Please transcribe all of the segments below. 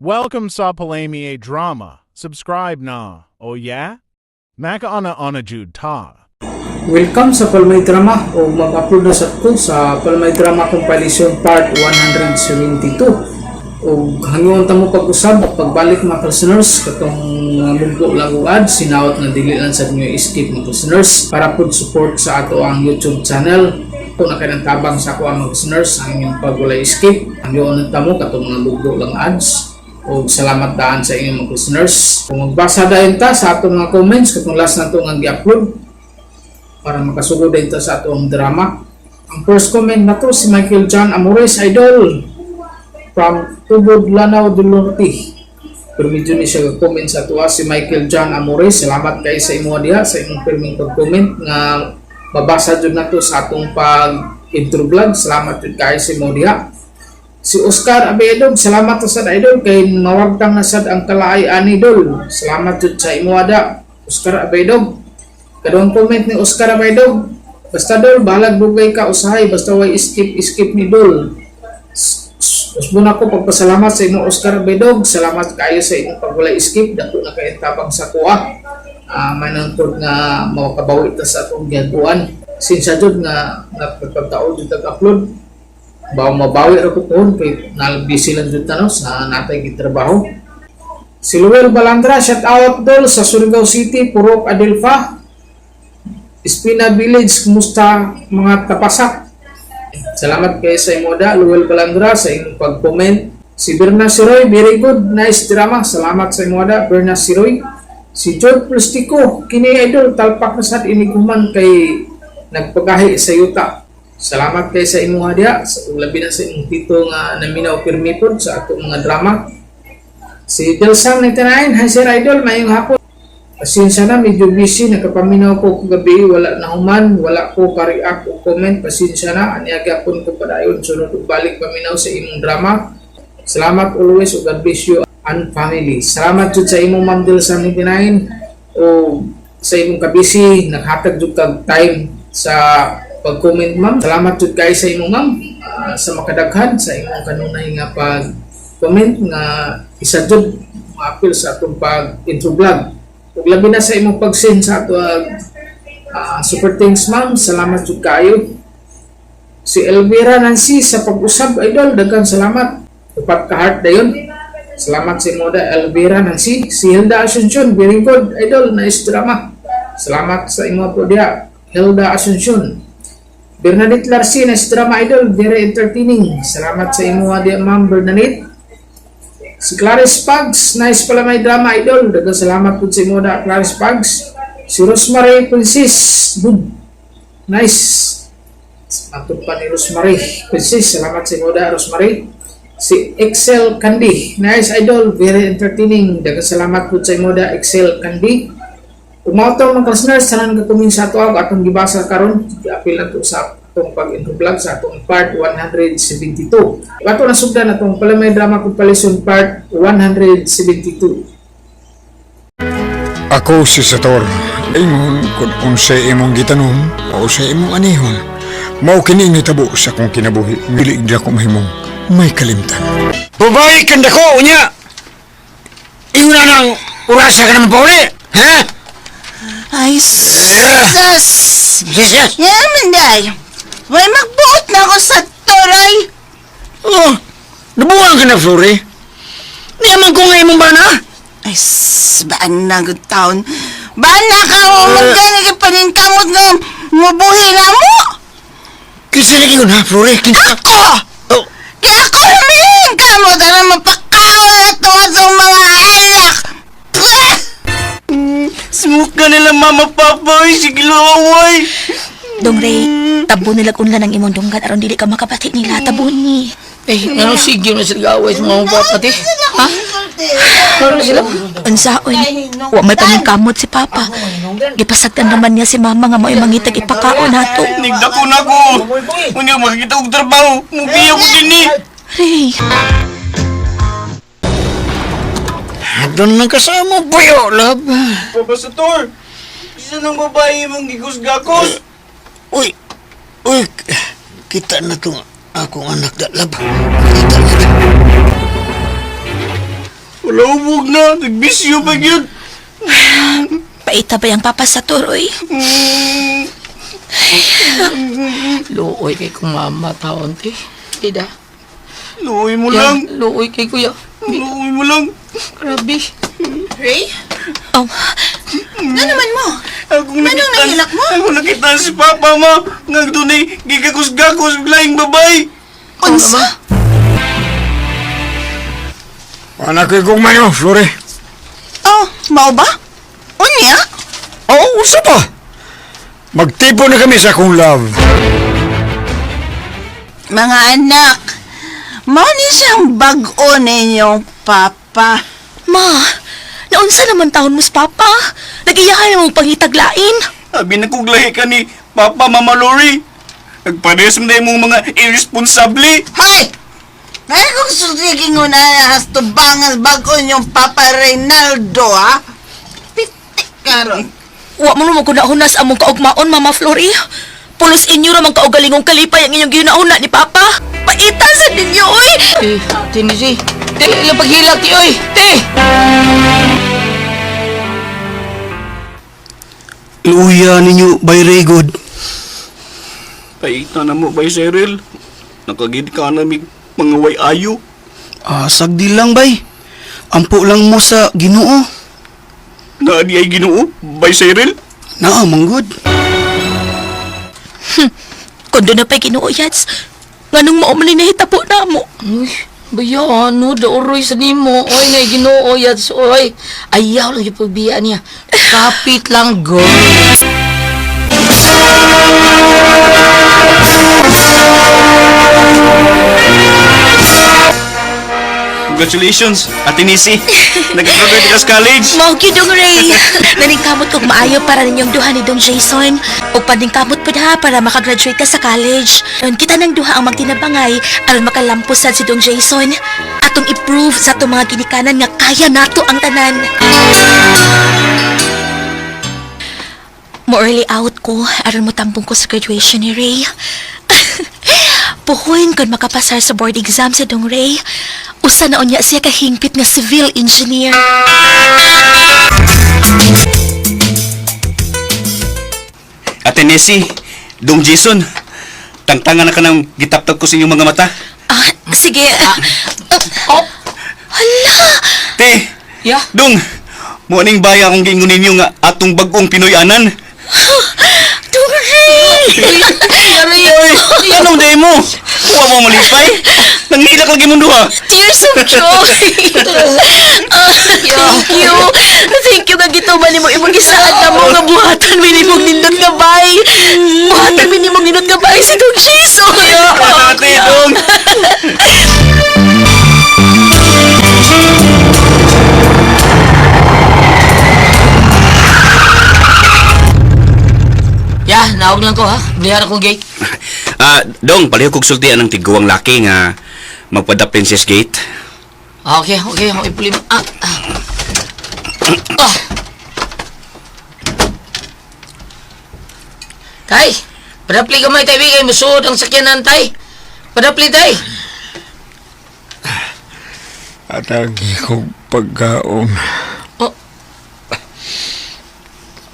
Welcome sa Palami Drama. Subscribe na. Oh yeah? Makaana ana jud ta. Welcome sa Palmay Drama o mag-upload na sa ko sa Palmay Drama Compilation Part 172. O hangyon ta mo pag-usab pagbalik, mga listeners, katong mga mugbo lang og ads, sinawat nga dili lang sa inyo skip, mga listeners, para pud support sa ato ang YouTube channel. Kung na kay tabang sa ako ang mga listeners ang inyong pagwalay skip, hangyon ta mo katong mga mugbo lang ads. O salamat daan sa inyong mga listeners. Kung magbasa dayon ta sa atong mga comments katong last na to nga gi-upload para makasugod din ta sa atong drama. Ang first comment na to si Michael John Amores, idol, from Tubod, Lanao del Norte. Pero medyo ni siya comment sa atoa, si Michael John Amores. Salamat kay sa imo diha sa imong pirming pag-comment nga mabasa jud nato sa atong pag intro vlog. Salamat jud kay sa imo diha. Si Oscar Abedog, salamat sa idol kay mawagtang na sad ang kalaay ani, idol. Salamat jud sa imo ada, Oscar Abedog. Kaduhang comment ni Oscar Abedog, "Basta dol, bahalag dugay ka usahay, basta way skip skip ni dol." Usbon ako pagpasalamat sa imo, Oscar Abedog. Salamat kayo sa imong pagwalay skip, dako na kay tabang sa kuha. Manangkod nga makabawi ta sa atong gihaguan. Sinsya jud nga nagpagtaod jud upload, baw mabawi ra ko pohon kay na busy lang jud ta, no, sa natay gitrabaho. Si Luel Balandra, shout out dol sa Surigao City, Purok Adelfa, Espina Village, kumusta mga tapasak? Salamat kay sa imo da, Luel Balandra, sa imong pag-comment. Si Berna Siroy, "Very good, nice drama." Salamat sa imo da, Berna Siroy. Si George Plastico, "Kini idol, talpak na sad iniguman kay nagpagahi sa yuta." Salamat kay sa imo diha, sa labi na sa imong tito nga naminaw pirmi pod sa atong mga drama. Si Delsan 99, "Hi sir idol, mayong hapon. Pasensya na, medyo busy, nakapaminaw ko kagabi, wala na human, wala ko ka-react o comment, pasensya na, aniya gyapon ko padayon, sunod og balik paminaw sa imong drama. Salamat always ug God bless you and family." Salamat jud sa imong, Ma'am Delsan 99, o sa imong kabisi, naghatag jud kag time sa pag-comment, ma'am. Salamat jud kay sa imong, ma'am, sa makadaghan sa imong kanunay nga pag-comment nga isa jud maapil sa atong pag intro vlog. Ug labi na sa imong pag-send sa ato super thanks, ma'am. Salamat jud kaayo. Si Elvira Nancy, "Sa pag-usab idol, daghang salamat." Upat ka heart dayon. Salamat sa imo da, Elvira Nancy. Si Hilda Asuncion, "Very good idol, nice drama." Salamat sa imo po diha, Hilda Asuncion. Bernadette Larcy, "Nice drama idol, very entertaining." Salamat sa imo diha, Ma'am Bernadette. Si Clarice Pags, "Nice Palamay drama idol." Daghang salamat po sa imo da, Clarice Pags. Si Rosemary Princess, "Good. Nice." Matod pa ni Rosemary Princess, salamat sa imo da, Rosemary. Si Excel Candy, "Nice idol, very entertaining." Daghang salamat po sa imo da, Excel Candy. Umato mga listeners, tanan ka comment sa ato atong gibasa karon, giapil na to sa atong pag-intro vlog sa atong part 172. Ato na sugdan atong Palamay Drama Compilation Part 172. Ako si Sator. Ingon kung unsay imong gitanom o sa imong anihon. Mao kini nitabo sa akong kinabuhi. Dili di ako mahimong may kalimtan. Babae kang dako, unya! Ingon na ng orasa ka naman pauli! Ha? Ay, sus! Yes. Yaman day. Way magbuot na ako sa toray. Oh, nabuwang ka na, Flore. Niyaman ko nga imong bana. Ay, baan na good taon. Baan na ka umagani ka paningkamot nga mubuhi na mo. Kinsa lagi ko na, Flore? Kinsa? Ako! Oh, Kaya ako humiling kamot na mapakaon na to atong mga alak. Pwah! Smoke ka nila, mama, papa, ay, sige laway. Dong Ray, tabo nila unlan ang imong dunggan aron dili ka makabati nila. Tabo ni. Eh, ano sige na sila gaway sa mga papa, te? Ha? Ano sila? Unsaon? Wa may paningkamot si Papa. Gipasagdan naman niya si Mama nga mo'y mangitag ipakaon nato. Nigdako na ko. Unya makakita og trabaho. Mubiya ko dinhi. Ray, Doon lang kasama, buyo, love. Papa Sator, isa ng babae mong gikusgakos. Uy, uy, kita na itong akong anak da, love. Kita na. Palawog na, nagbisyo pa yun. Paita ba yung papa sa turoy? Luoy kay kong mama taon, te. Tida. Luoy mo lang. Ya, luoy kay kuya. Luoy mo lang. Grabe. Ray? Oh, Ano naman mo? Akong Anong nahilak mo? Ako nakita si Papa, ma. Nga dunay gigakos-gakos laing babay. Unsa? Anak ko kong mano, Flore. Oh, mao ba? Unya? Oo, usa pa. Magtipo na kami sa akong love. Mga anak, mao ni siyang bag-o ninyong papa. Ma, naunsa naman taon mo sa papa? Nagiyahan na mong pangitaglain. Abi na kong lahi ka ni Papa, Mama Lori. Nagpares mo na yung mga irresponsable. Hoy! Ay, kung susiging mo na tubangan bag-o ninyong papa Reynaldo, ha? Pitik karon. Wa mo naman kunahuna sa among kaugmaon, Mama Flori. Pulos inyo ra man kaugalingong kalipay ang inyong ginauna ni Papa. Paita sa ninyo, oy! Eh, Tinisi. Te, ilang paghilak, ti, oy. Te! Luya ninyo, bay Raygod. Paita na mo, bay Cyril. Nakagid ka na mig mga way ayo. Ah, sagdi lang bay. Ampo lang mo sa Ginoo. Na di ay ginoo, bay Cyril. Naa manggod. Kung doon na pa'y Ginoo, Yats. Nganong mao man ni nahitabo na mo. Uy, baya, ano, daoroy sa nimo. Oy, ngay ginoo, yats, oy. Ayaw lang yung pagbiya niya. Kapit lang, girl. Congratulations, Ate Nisi. Nag-graduate ka sa college. Mao gyud dong Ray. Naningkamot kog maayo para ninyong duha ni Dong Jason. Ug paningkamot pud ha para makagraduate ka sa college. Nun kita nang duha ang magtinabangay aron makalampos sad si Dong Jason. Atong i-prove sa atong mga ginikanan nga kaya nato ang tanan. Mo early out ko aron motambong ko sa graduation ni Ray. Puhuin kon makapasar sa board exam sa Dong Ray. Usa na unya siya kahingpit nga civil engineer. Ate Nessie, Dong Jason, tangtangan na ka ng gitaptap ko sa inyong mga mata. Ah, sige. Oh, Hala! Te, ya. Dong, mo aning baya akong giingon ninyo nga atong bagong Pinoy-anan. Dong Ray! Aray, Oy, anong day mo? Kuha mo malipay? Nanghilak lagi mong duha. Tears of joy! Ah, thank you! Thank you nga gituman nimo imong gisaad na mo nga buhatan mi nimong nindot nga bay. Buhatan mi nimong nindot nga bay si Dong Jason. Ate, Dong. Ya, naog lang ko, ha. Blihan akong gate. Ah, Dong, palihog kog sultian ang tiguang laki nga magpada Princess Gate. Ah, okay, okay. Okay, pulim. Ah, ah. Ah. Tay, padapli gamay tay, kay musuod ang sakyanan, tay. Padapli, tay. Atagi ko pagkaon. Oh.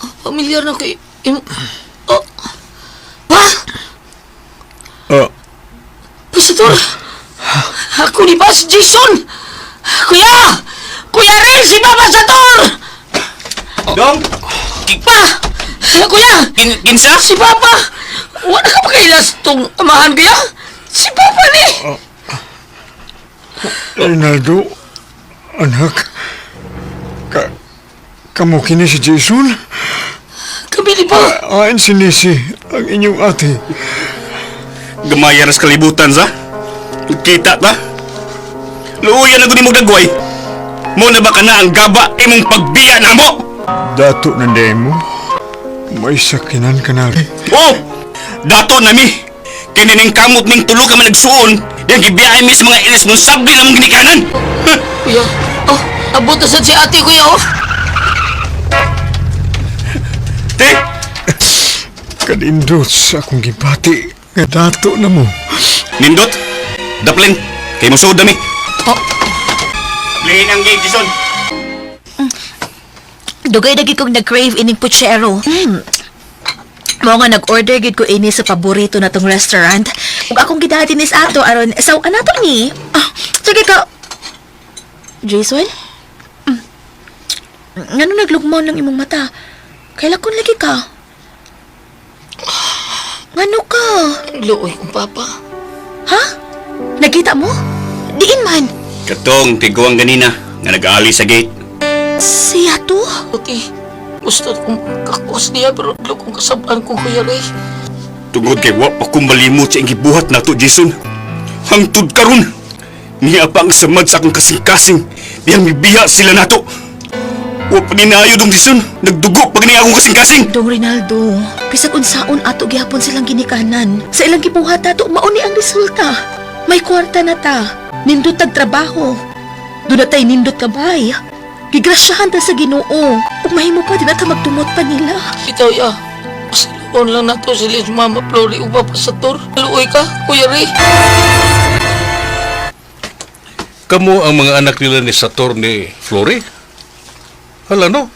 Oh, pamilyar na kay... Im... Oh. Pa! Ah, Pastor! Ako ni ba si Jason? Kuya! Kuya rin si Papa Sator! Dong, Pa! Kuya! kinsa? Si Papa! Wala ka pa kailas tong amahan, kuya? Si Papa ni! Rinaldo, anak. Ka kamo kini si Jason? Kami ni pa! Ain si Nisi, ang inyong ate. Gamaya na sa kalibutan sa. Kita ta. Luuyan na gud dagway. Mo na ba ka na ang gaba imong pagbiya na mo? Dato na mo. May sakinan ka na rin. Oh! Dato na mi. Kay ning kamot ning tulo ka man nagsuon, yang gibiyahe mi sa mga irresponsable na mong ginikanan. Huh. Kuya, oh, abot na sad si ate, kuya, oh. Te, Kanindot sa akong gibati. Nga dato na mo. nindot. Daplin, kay musuod na mi. Oh. Blihin ang gate, Jason. Dugay na gid kong nag-crave ining puchero. Mao nga nag-order gid ko ini sa paborito na tong restaurant. Ug akong gidati nis ato aron saw anato ni. Ah, sige ka. Jason? Ngano naglugmon ng imong mata? Kaila kun lagi ka? Ngano ka? Luoy kong papa. Ha? Nakita mo? Diin man. Katong tiguang ganina nga nag-aali sa gate. Siya to? Puti, gusto kong kakos niya pero lo kong kasabaan kong Kuya Ray. Tungod kay wa pa ko malimot sa iyang gibuhat nato, Jason. Hangtod karon. Niya pa ang samad sa akong kasing-kasing. Diyang mibiya sila nato. Wa pa ni naayo dong, Jason. Nagdugo pa gani akong kasing-kasing. Dong Rinaldo, bisag unsaon ato gihapon silang ginikanan. Sa ilang gibuhat ato mao ni ang resulta. May kwarta na ta. Nindot tag trabaho. Doon na tay nindot kabay. Gigrasyahan ta sa Ginoo. Ug mahimo pa din ata magtumot pa nila. Itaw ya, pasiluon lang nato sila si Mama Flori ug Papa Sator. Luoy ka, Kuya Ray. Kamu ang mga anak nila ni Sator ni Flori? Hala no?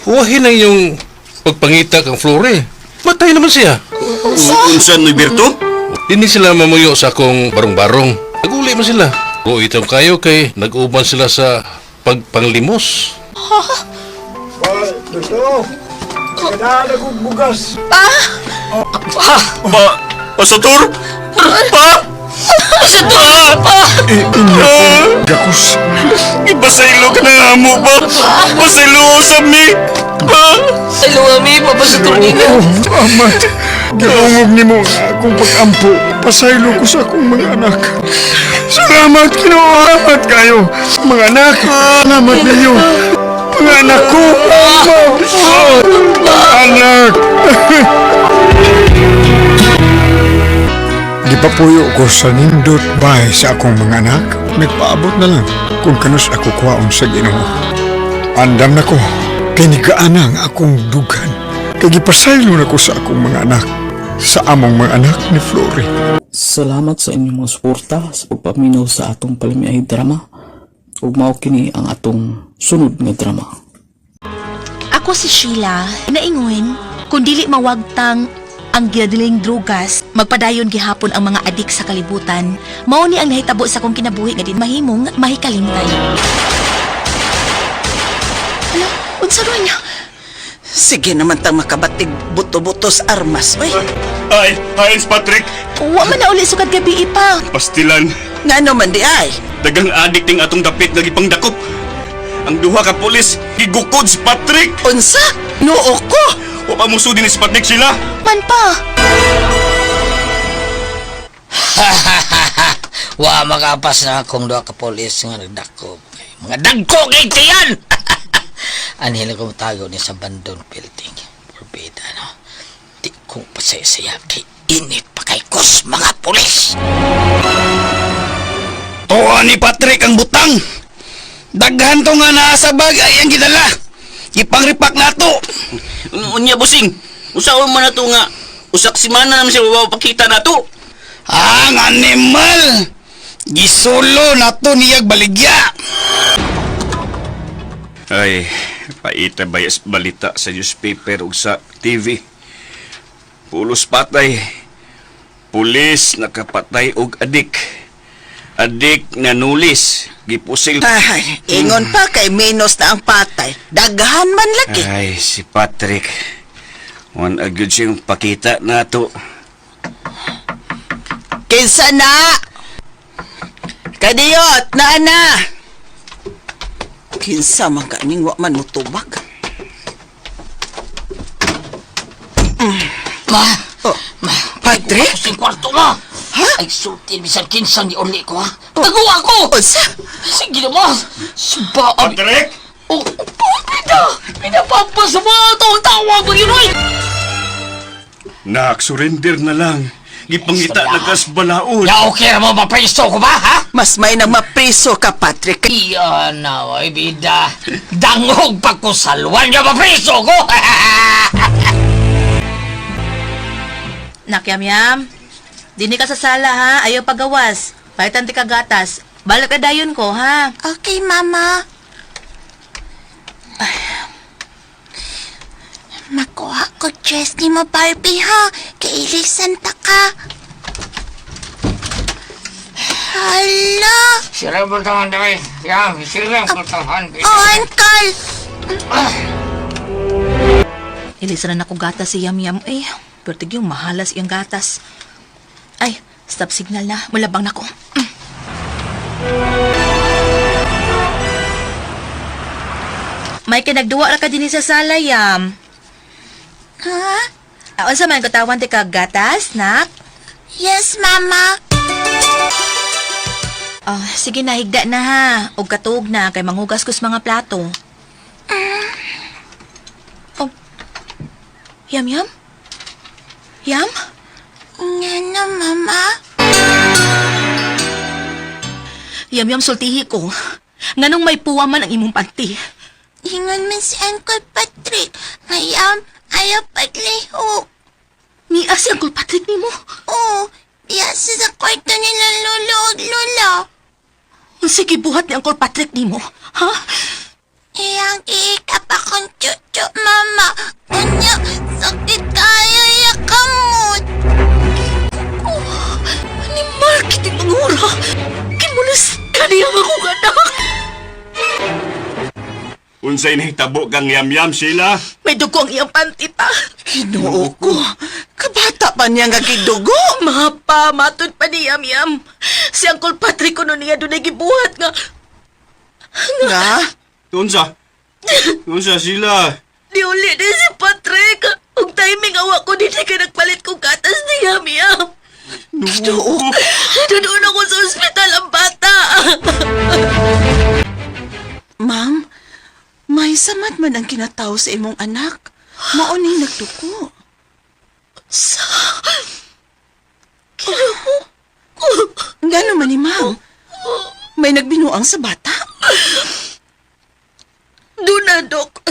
Huwahin ang iyong pagpangita kang Flori. Matay naman siya. Unsa no, Berto? Hindi sila mamuyo sa akong barong-barong. Naguli man sila. Guitom kayo kay nag-uban sila sa pagpanglimos. Pa, Pasator? Pa! Sator! Pa! Inya ko gakos. Ipasaylo ka na amo ba? Pasaylo usab ni! Pa! Ay, luwami, Papa Sator niya. Oh, amat. Gilungog nimo ang akong pag-ampo. Pasaylo ko sa akong mga anak. Salamat, Ginoo. Salamat kayo. Mga anak, salamat ninyo. Mga anak ko. Mga anak. Gipapuyo ko sa nindot bahay sa akong mga anak. Nagpaabot na lang kung kanus ako kuhaon sa Ginoo. Andam na ko, kay nigaana ang akong dughan. Kay gipasaylo na ko sa akong mga anak, sa among mga anak ni Flory. Salamat sa inyong mga suporta sa pagpaminaw sa atong palamiay drama. Ug mao kini ang atong sunod nga drama. Ako si Sheila, naingon, kung dili mawagtang ang ginadiling drugas, magpadayon gihapon ang mga adik sa kalibutan. Mao ni ang nahitabo sa akong kinabuhi nga din mahimong mahikalimtay. Hala, unsa ron niya? Sige naman tang makabatig buto-buto sa armas, oy. Ay, ay, Patrick! Wa man na uli sukad gabi pa. Pastilan, Ngano man di ay? dagang adik ting atong dapit nga gipangdakop. Ang duha ka pulis, gigukod si Patrick! Unsa? Noo ko. Wa pa muso din si Patrick sila! Man pa. Wa makapas na akong duha ka pulis nga nagdakop. Mga dagko kay tiyan! Anhila ko tago ni sa bandon building. Porbida, no? Di ko pasaya-saya kay init pa kay kus mga pulis! Tuwa ni Patrick ang butang. Daghan to nga naa sa bag ay ang gidala. Ipangripak nato. Unya, busing! Usaon man na to nga, usak si mana naman siya mapakita na to! Ang animal! Gisulo nato niyag baligya. Ay, paita bayas balita sa newspaper ug sa TV. Pulos patay. Pulis nakapatay og adik. Adik na nulis, gipusil. Ay, ingon pa kay menos na ang patay. Daghan man lagi. Ay, si Patrick. Wan agyud siyang pakita nato. Kinsa na? Kadiyot, naa na. Kinsa man kaning wa man mutubag. Ma! Oh, Patrick? Kusing kwarto ma! Ha? Ay, sulti bisan kinsang ni uli ko, ha? Tago ako! Unsa? Sige na, ma! Subaan! Patrick! Oh, pina! Pinapapa sa mga tawag-tawag mo yun, oy! Nak, surrender na lang. Gipangita na kas balaod. Ya, okay ra mo, mapriso ko ba, ha? Mas may nang mapriso ka, Patrick. Iya na, oy, bida. Dangog pa ko salwan nga mapriso ko! Nak, yam yam. Dini ka sa sala ha, ayaw pagawas. Palitan ti ka gatas. Balik ka dayon ko, ha? Okay, Mama. Makuha ko dress ni mo, Barbie, ha? Kailisan ta ka. Hala! Sira bultangan dali. Yam, sira bultangan. Oh, Uncle! Ilisan na nako gatas si Yam Yam eh. Pero yung mahalas iyang gatas. Ay, stop signal na. Mulabang na ko. May kinagduwa ra ka din sa sala, Yam. Ha? Ah, unsa man katawan ti ka gatas, nak? Yes, Mama. Oh, sige na, higda na ha. Og katuog na kay manghugas ko sa mga plato. Oh. Yam yam? Yam? Nga na, Mama. Yam yam sultihi ko. Nganong may puwa man ang imong panty. Ingon man si Uncle Patrick. Ngayam, ayaw paglihok. Niya si Uncle Patrick nimo. Oo, diya siya sa kwarto nila lolo ug lola. Unsa gibuhat ni Uncle Patrick nimo? Ha? Iyang iikap akong chuchu, Mama. Unya, sakit kayo ya kamot. Oh, ni Mark iti pangura. Kimulis ka niya akong anak. Unsay nahitabo kang yam-yam, Sheila? May dugo ang iyang panty pa. Ginoo ko. Kabata pa niya nga gidugo. Mapa, matod pa ni Yam Yam. Si Uncle Patrick kuno niya dunay gibuhat nga. Nga? Unsa? Unsa, Sheila? Niuli ni si Patrick. Ug timing awa ko dinhi kay nagpalit kong gatas ni Yam Yam. Ginoo ko. Doon ako sa ospital ang bata. Ma'am, may samat man ang kinatawo sa imong anak. Mao ni nagduko. Sa... Ginoo ko. Ngano man ni ma'am? May nagbinuang sa bata. Doon na, Dok.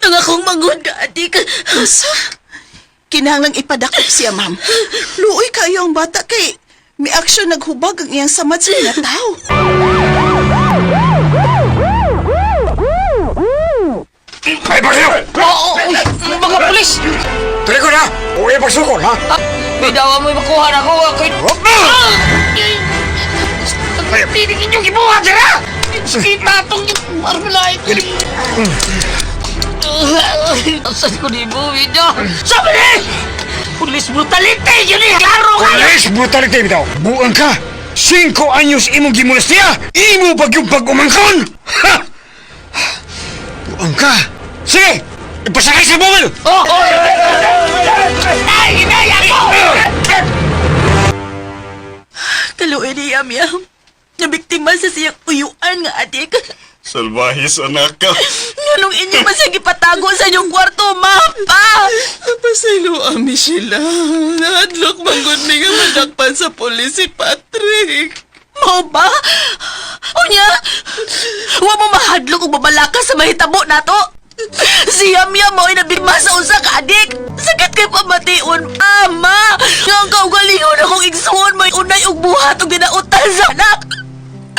Ang akong manghod ka, adik. Asa? Kinahanglang ipadakop siya, ma'am. Luoy kayo ang bata kay may aksyon naghubag ang iyang samad sa kinataw. Ay, bakyo! Oo, mga pulis! Tuloy ko na! Uwi pagsukol, ha? Bidawa mo'y makuha na ako. Ako'y... Pinig inyong gibuhat, sira! Kita itong marmalay. Saan ko ni Buwi niyo? Sabi ni! Pulis brutality! Yun eh! Klaro kayo! Police brutality bitaw! Buang ka! 5 anyos imong gimulastia! Imo pag yung pag-umangkon! Ha! Buang ka! Sige! Ipasakay sa bumil! Oh! Oh! Ay! Inay ako! Kaluoy ni Yam Yam. Nabiktima sa siyang uyuan nga adik. Salvahis, anak ka. Nganong inyo man siya gipatago sa inyong kwarto, mapa? Pasaylo ami sila. Nahadlok manggod mi nga madakpan sa pulis si Patrick. Mao ba? Unya, wa mo mahadlok og babalaka sa mahitabo nato. Si Yam Yam mo'y nabigma sa usa ka adik. Sakit kay pamation, ama. Nga ang kaugalingon akong igsuon mo'y unay og buhat og ginautal sa anak.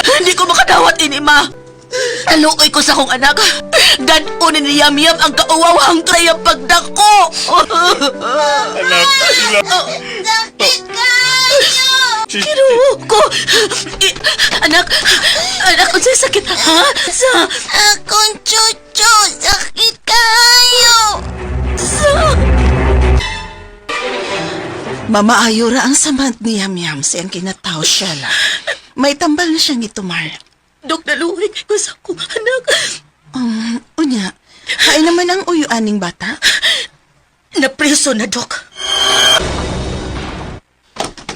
Hindi ko makadawat ini, ma. Kaluoy ko sa akong anak. Dad-on ni Yam Yam ang kauwaw hangtod sa iyang pagdako. Anak, Sheila. Sakit kayo! Kinuho ko! Eh, anak! Anak, unsay sakit ha? Sa... Akong chuchu! Sakit kayo! Sa... Mama Ayura ang samad ni Yam Yam sa iyang kinataw siya la. May tambal na siyang itumar. Dok, naluhi ko sa akong anak. Unya, hain naman ang uyuaning bata. Napreso na, Dok.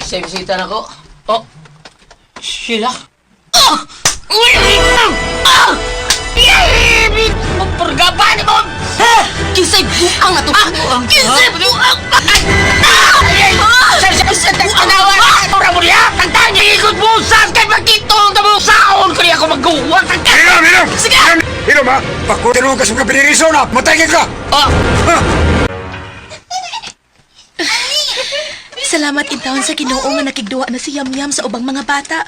Sa bisita na ko. Oh! Sheila? Oh! Uy! Ah! Yay! Pagpurgaban mo! Ha? Kisay buang ato. Ah! Kisay buang! Ah! Sa tanawa! Ora mo niya! Tangtang niya! Ikot mo! Saan kay magkitong ka mo? Saon ko niya ako magawa! Tangtang! Hilom! Hilom! Sige! Hilom, ha? Pakutin ka sa mga piniriso na! Matay ka! Oh! Salamat intawon sa Ginoo nga nakigduwa na si Yamyam sa ubang mga bata.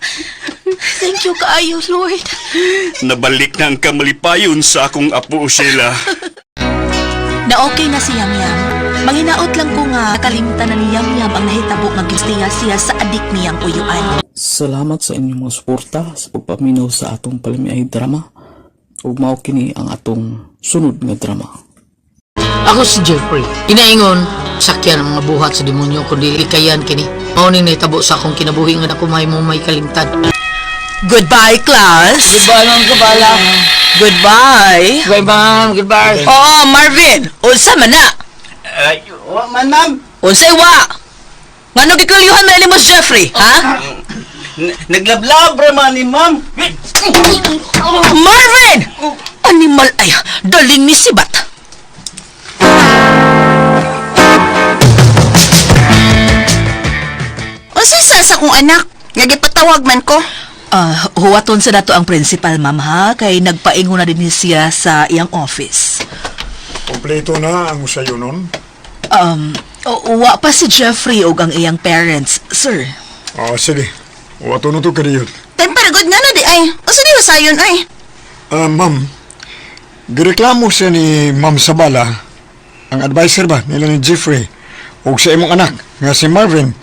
Thank you kaayo, Lord. Nabalik na ang kamalipayon sa akong apo, Sheila. Na okay na si Yamyam. Manginaot lang ko nga kalimtan na ni Yamyam ang nahitabo nga gistiya siya sa adik niyang uyuan. Salamat sa inyong mga suporta sa pagpaminaw sa atong palamiay drama. Ug mao kini ang atong sunod nga drama. Ako si Jeffrey. Inaingon, sakyan ang mga buhat sa demonyo kundi likayan kini. Mao ning nahitabo sa akong kinabuhi nga ako may mo may kalimtan. Goodbye, class. Goodbye, Ma'am Kabala. Goodbye. Goodbye, Ma'am. Goodbye. Oo, Marvin. Unsa man na? Ay, wa man, ma'am. Unsay wa? Ngano gikulyuhan man nimo si Jeffrey, ha? Naglablab ra man ni ma'am. Marvin! Animal ay, daling ni sibat. Unsay sa sa akong anak? Nga gipatawag man ko. Ah, huwaton sa nato ang principal, ma'am, ha? Kay nagpaingon na din ni siya sa iyang office. Kompleto na ang usayo nun. Wa pa si Jeffrey og ang iyang parents, sir. Oh, sige. Wato na to kaniyo. Time para good nga na di ay. Unsa di sayon ay? Ah, ma'am. Gireklamo siya ni Ma'am Sabala, ang advisor ba nila ni Jeffrey, ug sa imong anak nga si Marvin.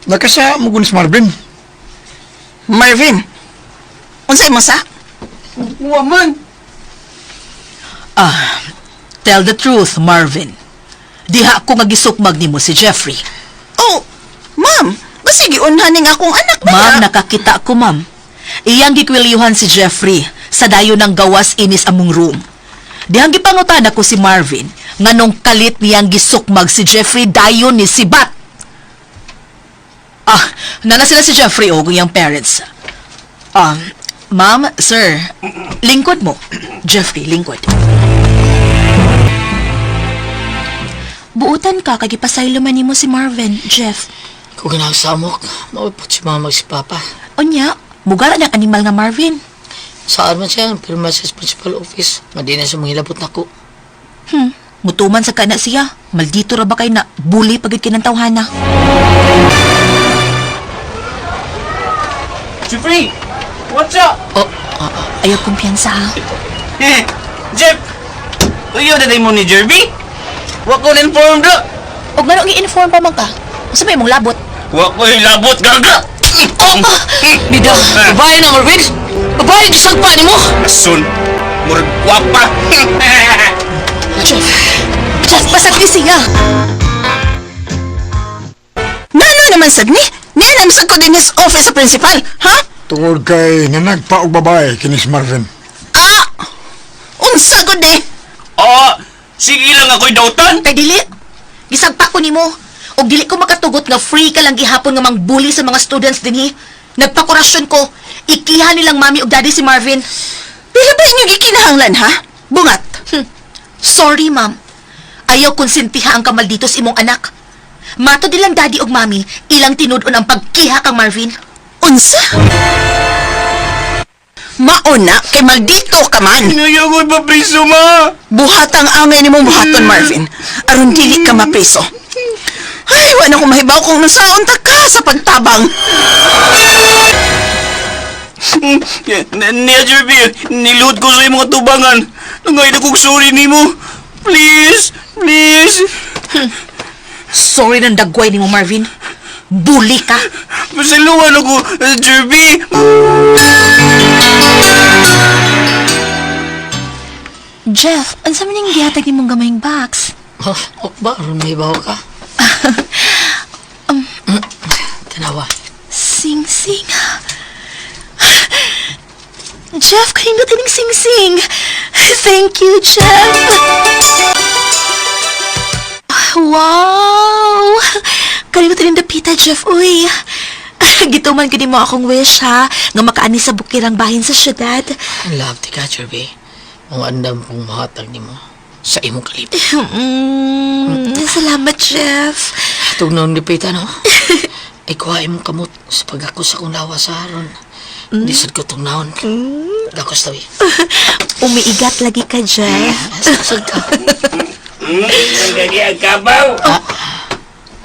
Nakasa mo gun si Marvin. Marvin. Unsa imo sa? Wa man. Ah, tell the truth, Marvin. Diha ko nga gisukmag nimo si Jeffrey. Oh, ma'am, basi giunhan ning akong anak ba? Ma'am, nakakita ko, ma'am. Iyang gikwilyuhan si Jeffrey sa dayon ng gawas inis among room. Dihang gipangutan ako si Marvin nganong kalit niyang gisukmag si Jeffrey dayon ni Sibat. Ah, nana sila si Jeffrey o iyang parents. Ah, ma'am, sir, lingkod mo. Jeffrey, lingkod. Buutan ka kay gipasaylo man nimo si Marvin, Jeff. Kung ginagsamok, maupot si mama si papa. Unya, mugara ng animal nga Marvin. Saan man siya, pirma sa principal office. Nga di na siya manghilabot nako. Mutuman sa kana siya. Maldito ra ba kay na bully pagid kinantawhana. Jeffrey, what's up? Oh, Ayaw kumpiyansa ha. Eh, Jeff, uyo na mo ni Jerby? Wa ko informed do. Og nganong i-inform pa man ka? Unsa may imong labot? Wa ko'y labot, gaga! Oh, bida, babae na Marvin. Babae gisagpa nimo. Asun, murag gwapa. Jeff, Jeff, basag ni siya. Ngano naman sad ni? Niya sad ko din his office sa principal, ha? Tungod kay nanagpa og babae kini si Marvin. Ah! Unsa gud eh? Ah, sige lang ako'y dautan. Kay dili. Gisagpa ko nimo. Og dili ko makatugot nga free ka lang gihapon nga mangbully sa mga students dinhi. Nagpakurasyon ko. Ikiha nilang mami og daddy si Marvin. Pila ba inyo gikinahanglan ha? Bungat. Sorry, ma'am. Ayaw konsintiha ang kamalditos imong anak. Mato dilang daddy og mami, ilang tinud-on ang pagkiha kang Marvin. Unsa? Mauna kay maldito ka man. Ayaw ko'y papriso, ma. Buhatang angay nimong buhaton Marvin. Aron dili ka mapriso. Ay, wala ko mahibaw kung nasaon ta ka sa pagtabang. Niya, Jerby, niluhod ko sa imong atubangan. Nangay na kong sorry nimo. Please, please. Sorry nang dagway nimo, Marvin. Bully ka. Pasiluan ako, Jerby. Jeff, unsa man ning gihatag nimong gamayng box? Oh, ok ba? Aron may bawo ka? Tanawa. Sing sing. Jeff, kanino tining sing sing? Thank you, Jeff. Wow! Kanino tining dapita, Jeff? Uy. Gituman ko mo akong wish, ha? Nga makaani sa bukirang bahin sa syudad. Ang love ti ka, Jerby. Ang andam kong mahatag nimo sa imong kalip. Salamat, Jeff. Tugnaw ni Pita, no? Ay, kuha imong kamot sa pagakos akong lawa sa aron. Di sad ko tugnaon. Dakos tawi. Umiigat lagi ka, Jeff. Sasag ka. Gagi ang kabaw.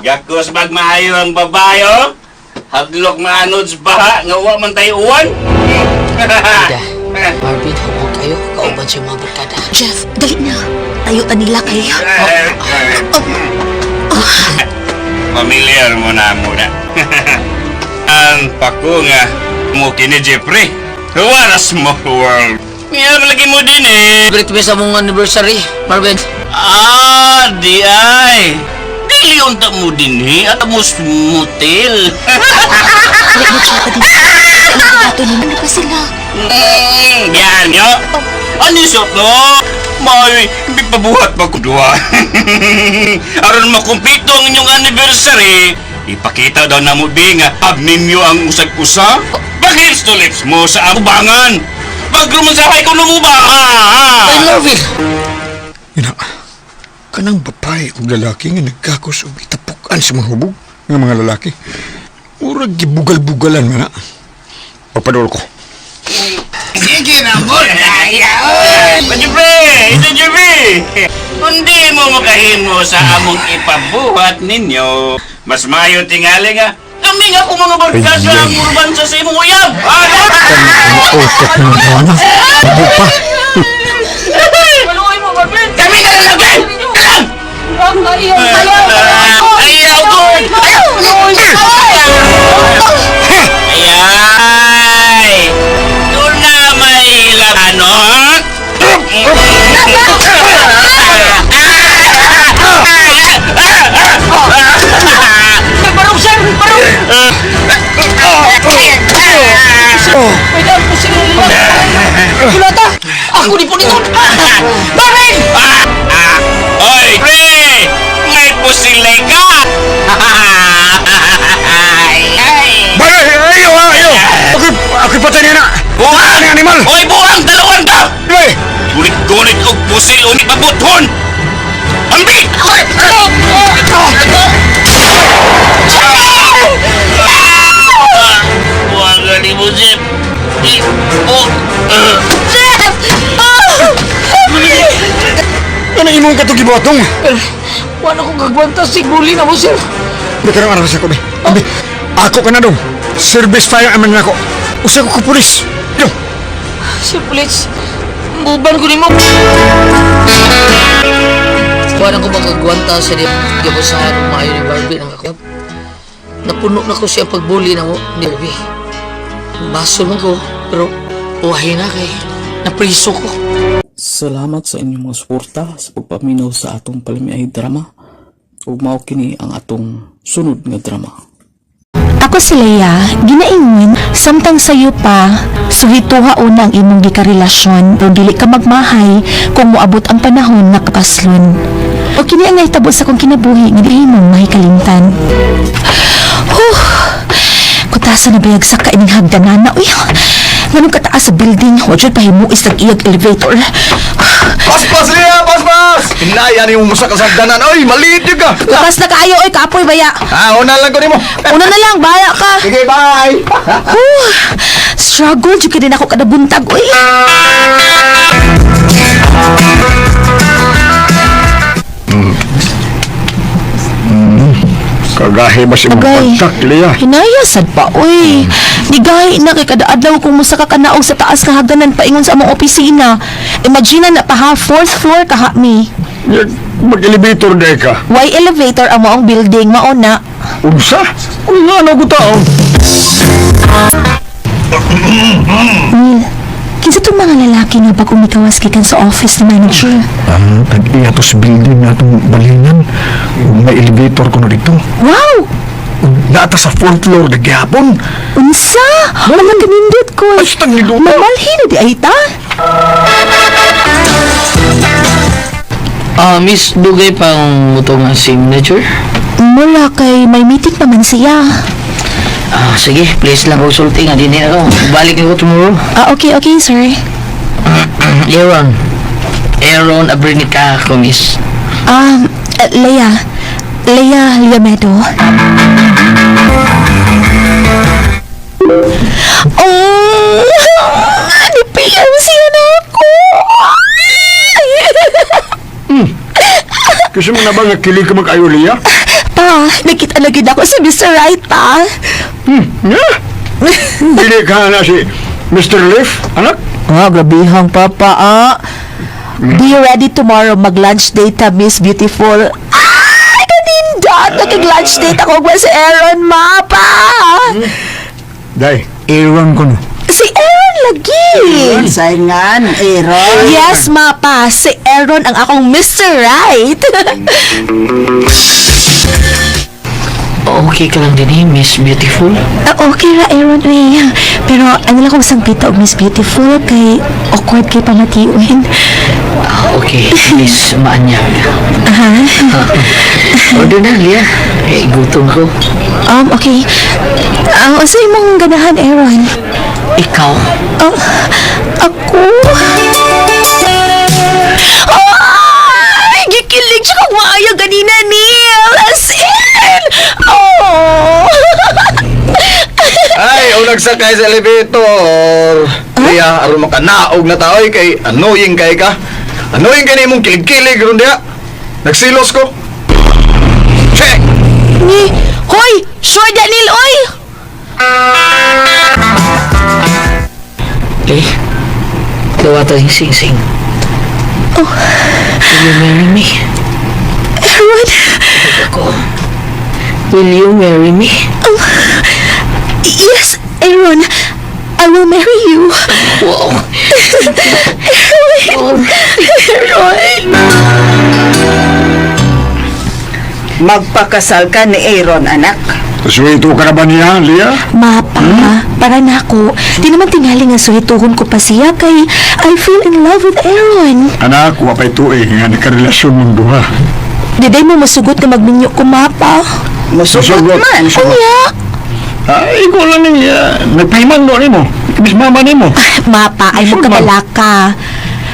Gakos magmaayo ang babae, oh. Hadlok maanod sa baha, nga wa man tayo uwan. Ida, Marvin, hubog kayo. Kauban siya mga barkada. Jeff, dali na. Tayo ta nila kay. Familiar mo na muna. Ang pako nga mo kini Jeffrey. What a small world. Nga lagi mo din eh. Celebrate mi sa mong anniversary, Marvin. Ah, di ay. Dili unta mo din eh. At mo smutil. Dali mo siya din. Ato ni ano pa sila? Yan yo. Ano yung shot no? May pabuhat pa ko duha. Aron makumpleto ang inyong anniversary. Ipakita daw na mo bi nga ab ninyo ang usag-usa. Pag lips to lips mo sa abubangan. Pag rumansahay ko nung ba? Ay, Marvin! Ina, kanang babae ug lalaki nga nagkakos og itapukan sa mga hubog nga mga lalaki. Murag gibugal-bugalan man na. Papadol ko. Sige na mo. Jeffrey! Ito Jeffrey! Hindi mo makahimo sa among ipabuhat ninyo. Mas mayo tingali nga. Kami nga kung mga barkada Ay, ang urban sa imong uyab. Utok ng tawana. Hubog pa. Kami na lang, Ben! Kalang! Ayaw ko! Ayay! Doon na may labanot! Barong, sir! Barong! May daan po sila nila. Kulata! Ako ni po nito! Marvin! Oy, pre! May pusilay ka! Bay, ayo, ayo! Ako'y, ako'y patay niya na! Buhang! Ang animal! Oy, buhang! Dalawan ka! Bay! Gunit-gunit og pusil ulit pabuthon! Ambi! Buhang gani mo, Jeff! Oh, Jeff! Ah! Ano imong katugibuhatong? Wala ko gagwanta. Siguli na mo, sir. Di ka nang aras ako, be. Abi, ako ka na dong. Service fire aman na ako. Usa ko ko pulis. Dong. Sir, please. Buban ko ni mo. Wala ko magagwanta sa di gibusahan ng maayo ni Barbie ng ako. Napuno na ko siya pagbuli na mo ni Barbie. Baso man ko, pero uwahin na kay napriso ko. Salamat sa inyong mga suporta sa pagpaminaw sa atong palamiay drama ug mao kini ang atong sunod nga drama. Ako si Leia, ginaingon, samtang sayo pa, suhituha una ang imong gikarelasyon pero dili ka magmahay kung moabot ang panahon nga kapaslon. O kini ang nahitabo sa akong kinabuhi nga di mong mahikalimtan. Huh! Kutasa na bayag sa kaining hagdanana. Uy, nganong kataas sa building, wa jud pahimuis ang iyag elevator. Paspas Lia, paspas! Hinaya ni mo sa kasagdanan. Oy, maliit yun ka. Lakas na kaayo, oy, kapoy baya. Ah, una lang ko nimo. Una na lang, baya ka. Sige, bye. Huh, struggle jud kay din ako kada buntag, uy. Kagahi ba si imong Agay. pagtak, Leia? Hinaya sad pa, uy. Nigay na kay kada adlaw kung musa ka kanaog sa taas nga hagdanan paingon sa among opisina. Imagine na pa ha, fourth floor ka ha mi. Mag-elevator day ka. Why elevator ang maong building mao na? Unsa? Uy, nga ano ko taon? Neil, kinsa tong mga lalaki nga bag umikawas gikan sa office ni manager? Ah, tag-iya to sa building na itong balingan. May elevator ko na dito. Wow! Naata sa fourth floor, nagyapon. Unsa? Wala kanindot ko. Ay, tang niluto. Mamalhin na di ay ta? Ah, Miss, dugay pang muto nga si manager. Mula kay may meeting pa man siya. Ah, sige, please lang konsulting nga din ako. Balik ako tomorrow. Ah, okay, okay, sir. Aaron. Aaron Abrinica ako, miss. Leia. Leia Liamedo. Oh, ni PM siya na ako. Kasi mo na ba nga kilig ka mag-ayo, Leia? Pa, Pa, nakita na gid ako si Mr. Right, pa. Yeah. Dili ka na si Mr. Leif, anak? Ah, grabihang papa, ah. Be ready tomorrow, mag-lunch date ta, Miss Beautiful. Ay, kanindot! Nakig-lunch date ako ba si Aaron, ma, pa? Day, Aaron ko no. Si Aaron lagi! Saingan, Aaron. Yes, ma, pa. Si Aaron ang akong Mr. Right. Okay ka lang din eh, Miss Beautiful. Ah, okay ra, Aaron, eh. Pero ano lang kung sangpita og Miss Beautiful kay awkward kay pamatiuin. Okay, Miss Maanyag. Order na, Lia. Eh, gutom ko. Okay. Unsa imong ganahan, Aaron? Ikaw? Oh, ako? Ay, gikilig siya kung maayo ganina, Neil! As in! Oh! Ay, unag sakay sa elevator. Lia, aron makanaog na taoy kay annoying kay ka. Annoying kay nimong kilig-kilig ron diha. Nagsilos ko. Check. Ni, hoy! Sure, Daniel, oy! Eh, gawa tayong sing-sing. Oh. Will you marry me? Aaron, Ako. Will you marry me? yes, Aaron, I will marry you. Wow. Aaron! Aaron! Magpakasal ka ni Aaron, anak. Suwito ka na ba niya, Lia? Mapa, para na ako. Di naman tingali nga suhituhon ko pa siya kay I feel in love with Aaron. Anak, wapay tuig nga nakarelasyon mong duha. Diday mo masugot na magminyo ko, Mapa. Musugot man. Musugot. Unya? Ay, ikaw lang niya. Nagpahimang doon mo. Ibis mama nimo. Mapa, ay mo Sure, ma'am. kabalaka.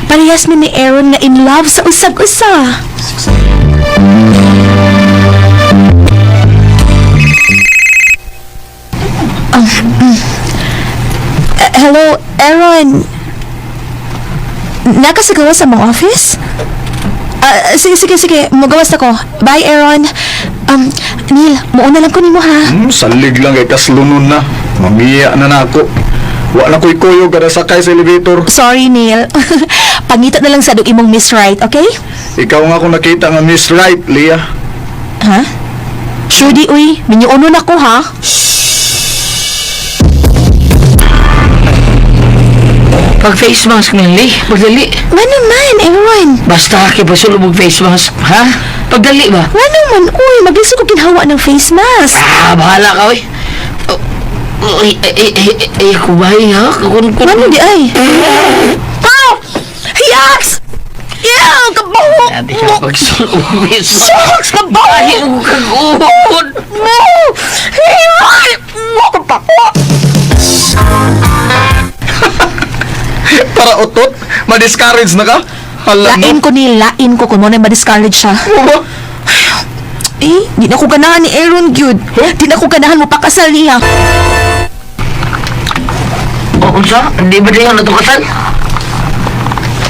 Parehas mi ni Aaron nga in love sa usag-usa. Hello, Aaron. Nakasagawa sa mong office? Ah, sige, sige, sige. Magawas ako. Bye, Aaron. Neil, muuna lang ko nimo ha. Salig lang kay kaslunon na. Mamiya na nako. Wa na ko'y kuyog kada sakay sa elevator. Sorry, Neil. Pangita na lang sa dug imong Miss Right, okay? Ikaw nga kung nakita nga Miss Right, Lia. Ha? Shudi, uy. Minyuuno na ko, ha? Pag face mask man, Lee. Pagdali. Nga naman, Aaron. Basta kay pasulog og face mask, ha? Pagdali ba? Nga naman, uy. Maglisod ko ginhawa ng face mask. Ah, bahala ka, oy. Oh, ay, ay, ay, ay, ay, ako ba, ay, ha? Kun, Nga di ay. Pow! Yaks! Ew! Kabaho! Dati ka pagsulog og face mask. Shucks! Kabaho! Ay, og kag-uod. Mo! Aaron! Mo! Kabaho! Para utot, ma-discourage na ka. Hala Lain no. ko ni lain ko kung mo na ma-discourage siya. Mo ba? Eh, di na ko ganahan ni Aaron, gyud. Di na ko ganahan mo pakasal niya. O, unsa? Di ba diyan na ito kasal?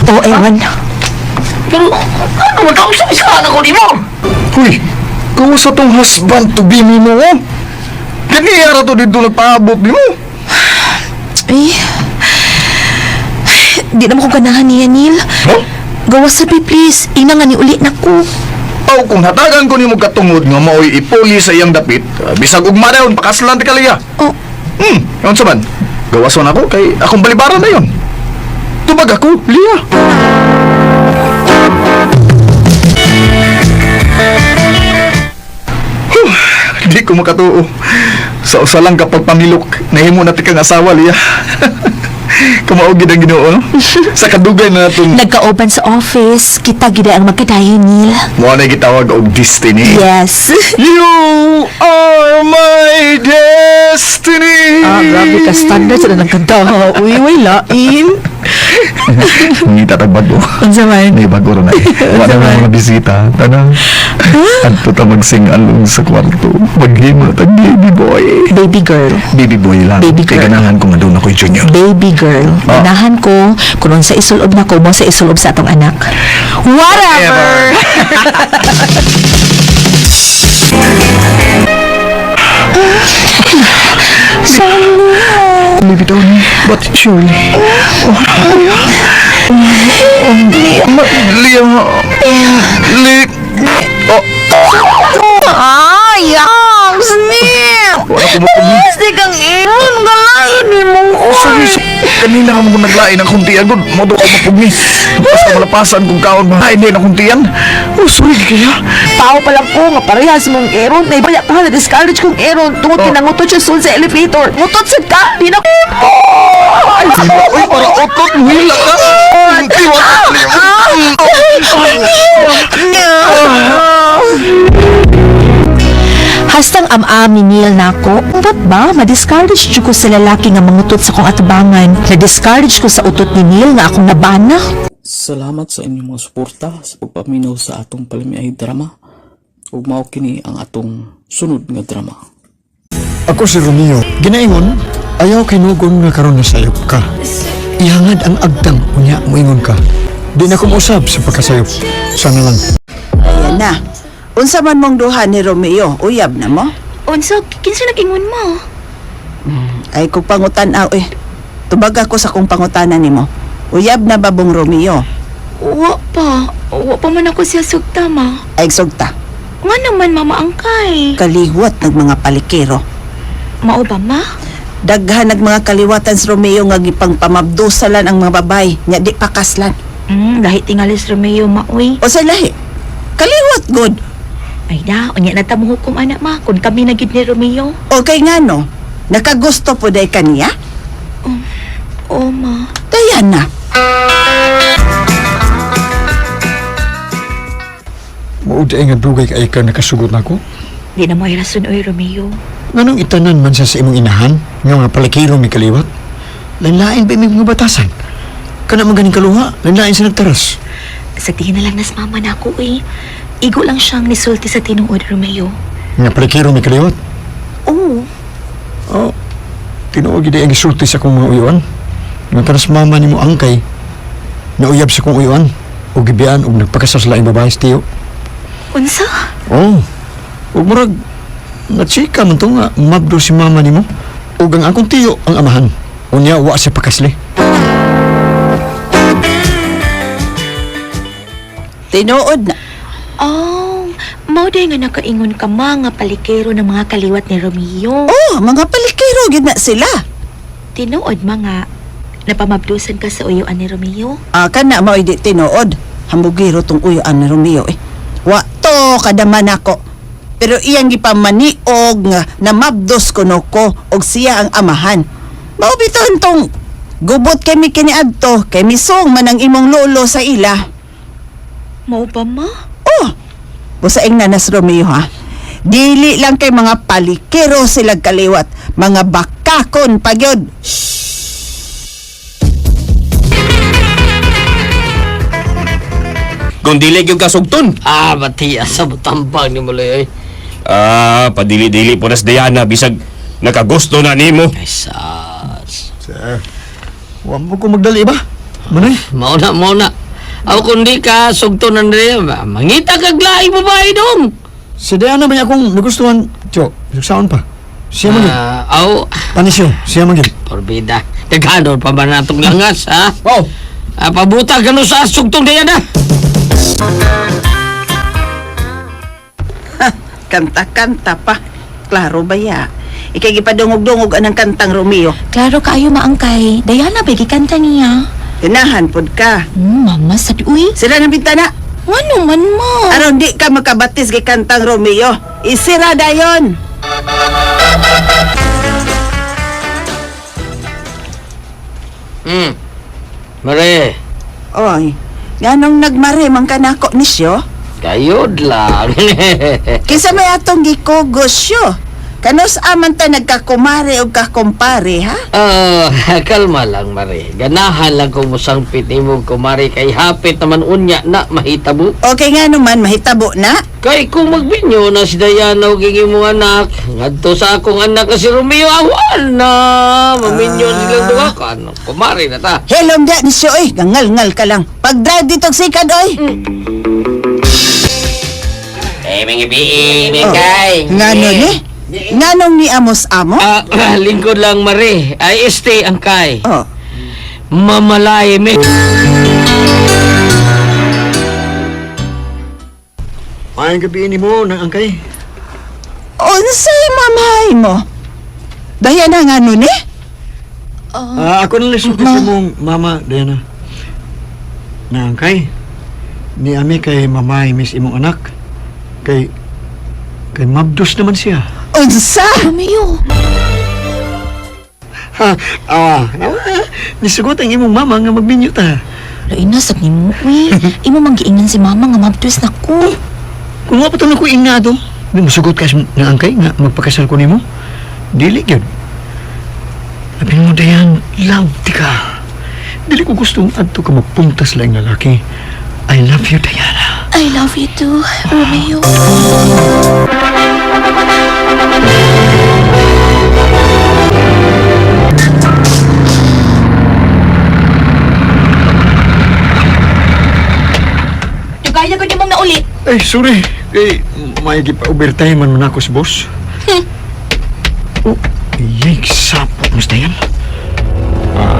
Oh, Aaron. Pero, ano mo tao sa isa ko nimo? Uy, kawa sa tong husband to be nimo, oh. Ganiya ra to dito nagpaabot nimo. Eh, di na mo ko ganahan niya, Neil. Huh? Gawas sabi, please. Ina nga ni uli na ko. Aw, kung hatagan ko nimo katungod nga mao'y ipuli sa iyang dapit, bisag ugma dayon pakaslan ti kaliya. Oh, Unsa man? Gawason ako kay akong balibaran na yon. Tubag ako, Lia. Huh, di ko makatuo. Sa usa lang kapag pamilok, nahimo na ti kang asawa, Lia. Kamao gid ang Ginoo, no? Sa kadugay na natong nagkaoban sa office. Kita gid ang magkadayon, Neil. mo na gitawag og destiny. Yes. You are my destiny. Ah, grabe ka standard sa nang kanta. Uy, uy, lain. Ngita tag bago. Unsa man? May bago ron ay. Wala na mga bisita. Tanang. Adto ta magsing along sa kwarto. Maghimo tag baby boy. Baby girl. Baby boy lang. Baby Kay girl. ganahan ko nga doon ako'y junior. Baby girl. Ah. Ganahan ko kung sa isulob na ko mo sa isulob sa atong anak. Whatever! Leave it on me, but surely. Oh, Leah. Leah. Oh. Ay, yaks, Neil! Please, di kang iron. Galain ni mo ko. Sorry, sorry. Kanina ka mo kung naglain ang kuntian ko. Mo ko mapugni. Basta malapasan kung kaon mo. Ay, hindi na kuntian. Oh, sorry kaya. Tao pa lang ko nga parehas mong Aaron. Naibaya ka na discourage kong Aaron tungod oh. Kinangutot siya soon sa elevator. Ngutot sad ka! Di na Ay, uy, para utot. Muhila ka. Iwan Hastang am-am ni Neil nako, ba't ba ma-discourage jud ko sa lalaki nga mangutot sa akong atubangan? Na-discourage ko sa utot ni Neil nga akong nabana. Salamat sa inyong mga suporta sa pagpaminaw sa atong palamiay drama. Ug mao kini ang atong sunod nga drama. Ako si Romeo. Ginaingon, ayaw kinugon nga karon na sayop ka. Ihangad ang agtang, unya moingon ka. Di na kumusab sa pagkasayop. Sana lang. Ayan na. Unsa man mong duha ni Romeo, uyab na mo? Unsa, kinsa nag-ingon mo? Ay kung pangutan-aw eh. Tubag ako sa kong pangutana nimo. Uyab na ba bong Romeo? Wa pa. Wa pa man ako siya sugta, ma. Ay sugta. Nga naman, mama angkay. Kaliwat ng mga palikero. Mao ba, ma? Daghan nag mga kaliwatan si Romeo nga gipangpamabdusalan ang mga babay nya di pakaslan. Lahi tingalis Romeo, maoy. O sa lahi. Kaliwat good. Ay na, unya na ta mo hukom anak ma, kun kami na gid ni Romeo. Okay nga no. Nakagusto po day kaniya? Oh, ma. Dayan na. Mao di nga dugay kay ka nakasugot nako. Di na mo ay rason, oy, Romeo. Nganong itanan man siya sa imong inahan nga mga palikiro mi kaliwat? Lain-lain ba imong mga batasan? Kana man ganing kaluha, lain-lain sa nagtaras. Sa tingin na lang nas mama na ako, eh. Igo lang siyang nisulti sa tinuod, Romeo. Nga palikiro mi kaliwat. Oo. Oh, tinuod gid ang gisulti sa akong mga uyuan. Nga taras mama nimo angkay, nauyab sa akong uyuan ug gibiyaan og nagpakasal sa laing babae sa tiyo. Unsa? Oh, ug murag nachika man to nga mabdo si mama nimo. Ug ang akong tiyo ang amahan. Unya wa siya pakasli. Tinuod na. Oh, mao day nga nakaingon ka ma nga palikero ng mga kaliwat ni Romeo. Oh, mga palikero gid na sila. Tinuod mga napamabdusan ka sa uyuan ni Romeo. Ah, kana mao di tinuod. Hambugiro tong uyuan ni Romeo eh. Wa to kadaman nako. Pero iyang gipamaniog nga namabdos kuno ko og siya ang amahan. Mao bitaw tong gubot kami kiniadto kay misong man ang imong lolo sa ila. Mao ba ma? Oh, busaing na nas Romeo ha. Dili lang kay mga palikero sila kaliwat, mga bakakon pagyod. Kung dili gyud kasugton. Ah, bati, asa mo tambang ni Muloy, oy. Ah, padili-dili po nas Diana bisag nakagusto na nimo. Ay, sas. Sir, wa mo ko magdali ba? Manay. Mao na, mao na. Aw, kung di ka sugton na rin, mangita kag laing babae dong. Si Diana ba niya akong nagustuhan? Tiyo, suksaon pa. Siya man gyud. Ah, aw, Panisyo, siya man gyud. porbida. Daghanon pa ba natong langas, ha? Oh, Ah, pabuta ka no sa sugtong Diana. Kanta-kanta pa. Klaro ba ya? Ikay gipadungog-dungog anang kantang Romeo. Klaro kaayo maangkay. Diana ba gikanta niya? Ganahan pod ka. Mama sad uy. Sira ng bintana. Ngano man ma? Aron di ka makabatis kay kantang Romeo. Isira dayon. Mare, Oy, nganong nagmare man kanako ni siyo? kayod lang. Kinsa may atong gikugos siyo? Kanus aman ta nagkakumare og kakumpare ha? Ah, kalma lang, Mare. Ganahan lang kung musangpit nimo kumare kay hapit naman unya na mahitabo. Okay nga naman mahitabo na. Kay kung magbinyo na si Diana og imong anak, ngadto sa akong anak na si Romeo, awan na. Maminyo silang duha ka. Ano, kumare na ta. Helom da ni siyo oy, ngangal-ngal ka lang. Pag-drive dito og sikad oy. Ay, mga biing, kay. Ngano ni? Nganong ni Amos amo? Ah, lingkod lang, Mare. Ay, este ang kay. Oh. Mamalay, me. Maayong gabi ni mo nang angkay. Unsay mamay mo? Dayana ngano ni? Ah, ako na lang sulti sa mong mama, Diana. Nangkay, ni ami kay mamay miss imong anak. Kay, kay mabdos naman siya. Unsa? Romeo. Ha, awa, awa. Nisugot ang imong mama nga magminyo ta. Lain na, sab nimo, uy. Imo mang giingnan si mama nga mabdos na ko. Kung nga pa ko ingado, di musugot ka sa naangkay nga magpakasal ko nimo. Dili gyud. Sabi mo, Dayan, love di ka. Dili ko gustong adto ka magpuntas laing lalaki. I love you, Diana. I love you too, Romeo. Tugaya ko mong nauli. Ay, sorry. Kay, may gipa-overtime man man ako sa boss. Oh, yay, sapot mas Dayan. Ah.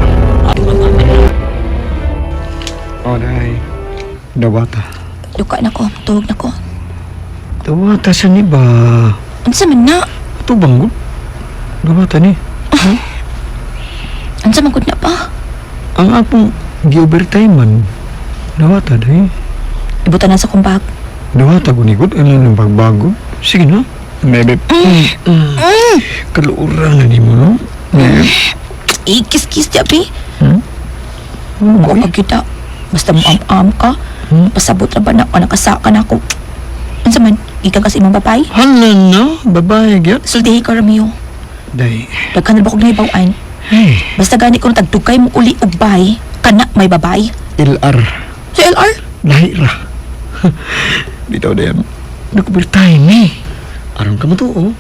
Oh, day. Dawata. Duka na ko, tuwag na ko. Dawata sa ni ba? Unsa man na? Ito bang gud? Dawata ni. Unsa man gud na pa? Ang akong gi-overtime man. Dawata, day. Ibutan na sa kong bag. Dawata gunigod. Ano nang bagbago? Sige na. Maybe. Mm. Kaluuran na ni mo, no? Maybe. Ikis-kis di abi. Hmm? Ako pagkita. Basta mo am-am ka. Pasabot ra ba na ako nakasaka na ako. Unsa man? Gikan ka sa imong babay? Hala na, babae gyud. Sultihi ka, Romeo. Day. Daghan na ba kog nahibaw-an? Hey, Basta gani ko tagdugay mo uli og bay, kana may babay. LR. Sa LR? Lahi ra. Bitaw dayan. Nag-overtime eh. Aron ka mo to, oh.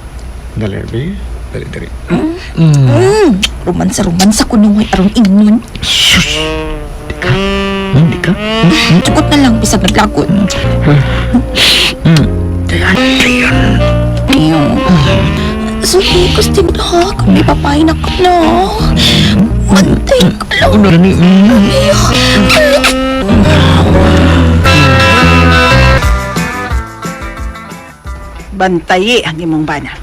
Dali, be. Dali, dali. Mm. Romansa, romansa ko nung aron ingnon. Sus! Di ka. Hindi ka. Tukot na lang, bisag naglagot. Dayan, dayan. Ayaw. Sulti ko, Steve, ha? Kung may babay na ka na. Mantay ka lang. Ano na ni? Bantayi ang imong bana.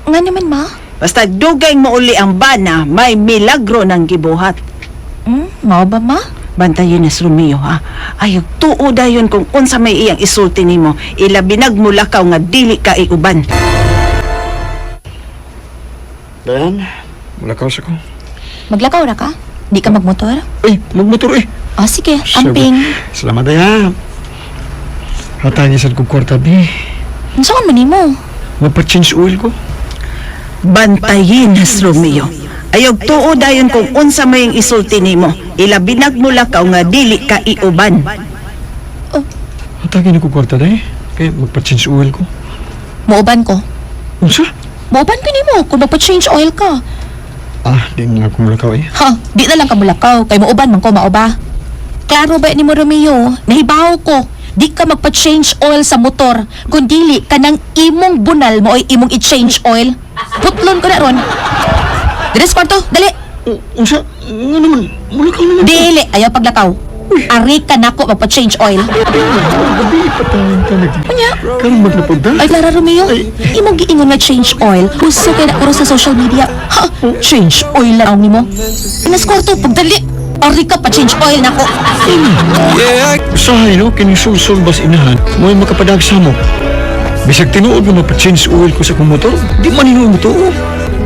Nga naman, ma. Basta dugay mo uli ang bana, may milagro ng gibuhat. Hmm? Mao ba, ma? Bantayin na si Romeo, ha? Ayaw, tuo dayon kung unsa may iyang isulti nimo. Ilabinag mo lakaw nga dili ka iuban. Dayan, mulakaw sa ko. Maglakaw ra ka? Di ka magmotor? Ay, magmotor eh. Ah, sige. Amping. Salamat, Dayan. Hatay niya sa kong kwarta, bi. Unsaon man nimo? Mapa-change oil ko. Bantayin na si Romeo. Ayaw, tuo dayon kung unsa may iyang isulti nimo. Ilabinag mo lakaw nga dili ka iuban. Hatay niya kong kwarta, day. Kaya magpa-change oil ko. Muuban ko. Unsa? Muuban ko nimo kung magpa-change oil ka. Ah, di na ako mulakaw eh. Ha, di na lang ka mulakaw kay muuban man ko mao ba? Klaro ba ni mo Romeo? Nahibaw ko. Di ka magpa-change oil sa motor kung dili ka ng imong bunal mo ay imong i-change oil. Putlon ko na ron. Dili sa kwarto, dali. Unsa? Nga naman, mulakaw naman. Dili, ayaw paglakaw. Ari ka nako magpa-change oil. Gabi pa tayong talag. Unya? Karon maglapag Ay, Clara Romeo, imong giingon nga change oil. Uso kay na uro sa social media. Ha, change oil lang nimo. Nas kwarto, pagdali. Ari ka pa change oil nako. Usahay no, kini sulsul bas inahan, mo'y makapadag sa mo. Bisag tinuod nga mapa-change oil ko sa akong motor, di man hinuon mo to.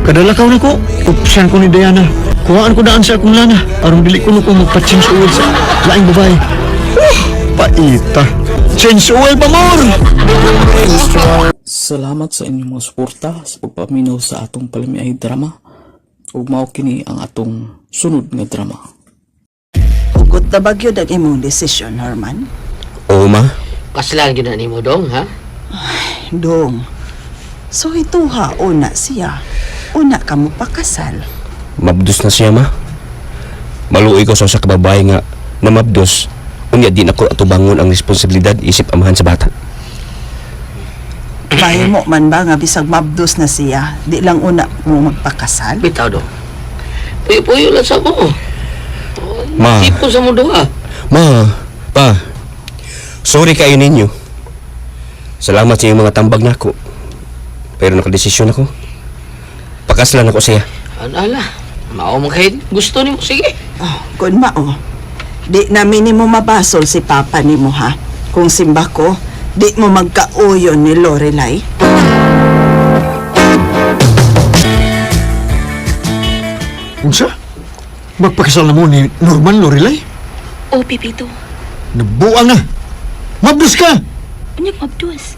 Kadalakaw na ko, upsan ko ni Diana. Kuhaan ko daan sa akong lana, aron dili ko no ko magpa-change oil sa laing babae. Paita. Change oil pa more! Salamat sa inyong mga suporta sa pagpaminaw sa atong palamiay drama ug mao kini ang atong sunod nga drama. Hugot na bagyo ang imong desisyon, Herman. Oo, ma. Kaslan gyud na nimo dong, ha? Dong. So ituha, una siya. Una ka mo pakasal. Mabdos na siya, ma. Maluoy ko sa usa ka babae nga namabdos. Unya di nako atubangon ang responsibilidad isip amahan sa bata. Mahimo man ba nga bisag mabdos na siya, di lang una mo magpakasal? Bitaw do. Puyo-puyo lang sa ko. Ma. Tipo sa mundo ha. Ma, pa, sorry kayo ninyo. Salamat sa iyong mga tambag nako. Pero nakadesisyon ako. Pakaslan ako siya. Ano ala? Mao man kay gusto nimo sige. Oh, kun mao, di namin nimo mabasol si papa nimo ha. Kung simba ko, di mo magkauyon ni Lorelai. Unsa? Magpakasal na mo ni Norman Lorelai? Oh, Pipito. Nabuang na! Mabdos ka! Unyag mabdos.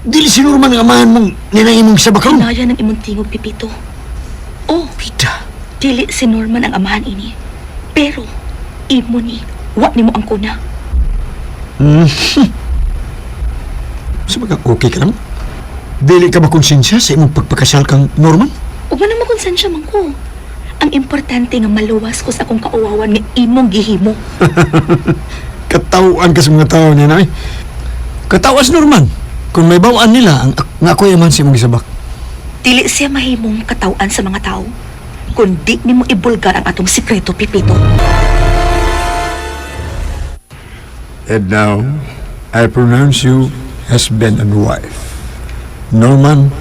Dili si Norman ang amahan mong ninang imong sa bakron. Kinaya ng imong tingog, Pipito. Oh, Pita. dili si Norman ang amahan ini. Pero, imo ni, wa nimo ang kuna. Sa baga, okay ka lang? Dili ka makonsensya sa imong pagpakasal kang Norman? Ug man makonsensya man ko. Ang importante nga maluwas ko sa akong kauwawan nga imong gihimo. Katawaan ka sa mga tao niya, nay. Katawas Norman. Kung may bawaan nila, ang nga ako'y amahan sa imong gisabak. Dili siya mahimong katawan sa mga tao. Kundi nimo ibulgar ang atong sikreto, Pipito. And now, I pronounce you husband and wife. Norman,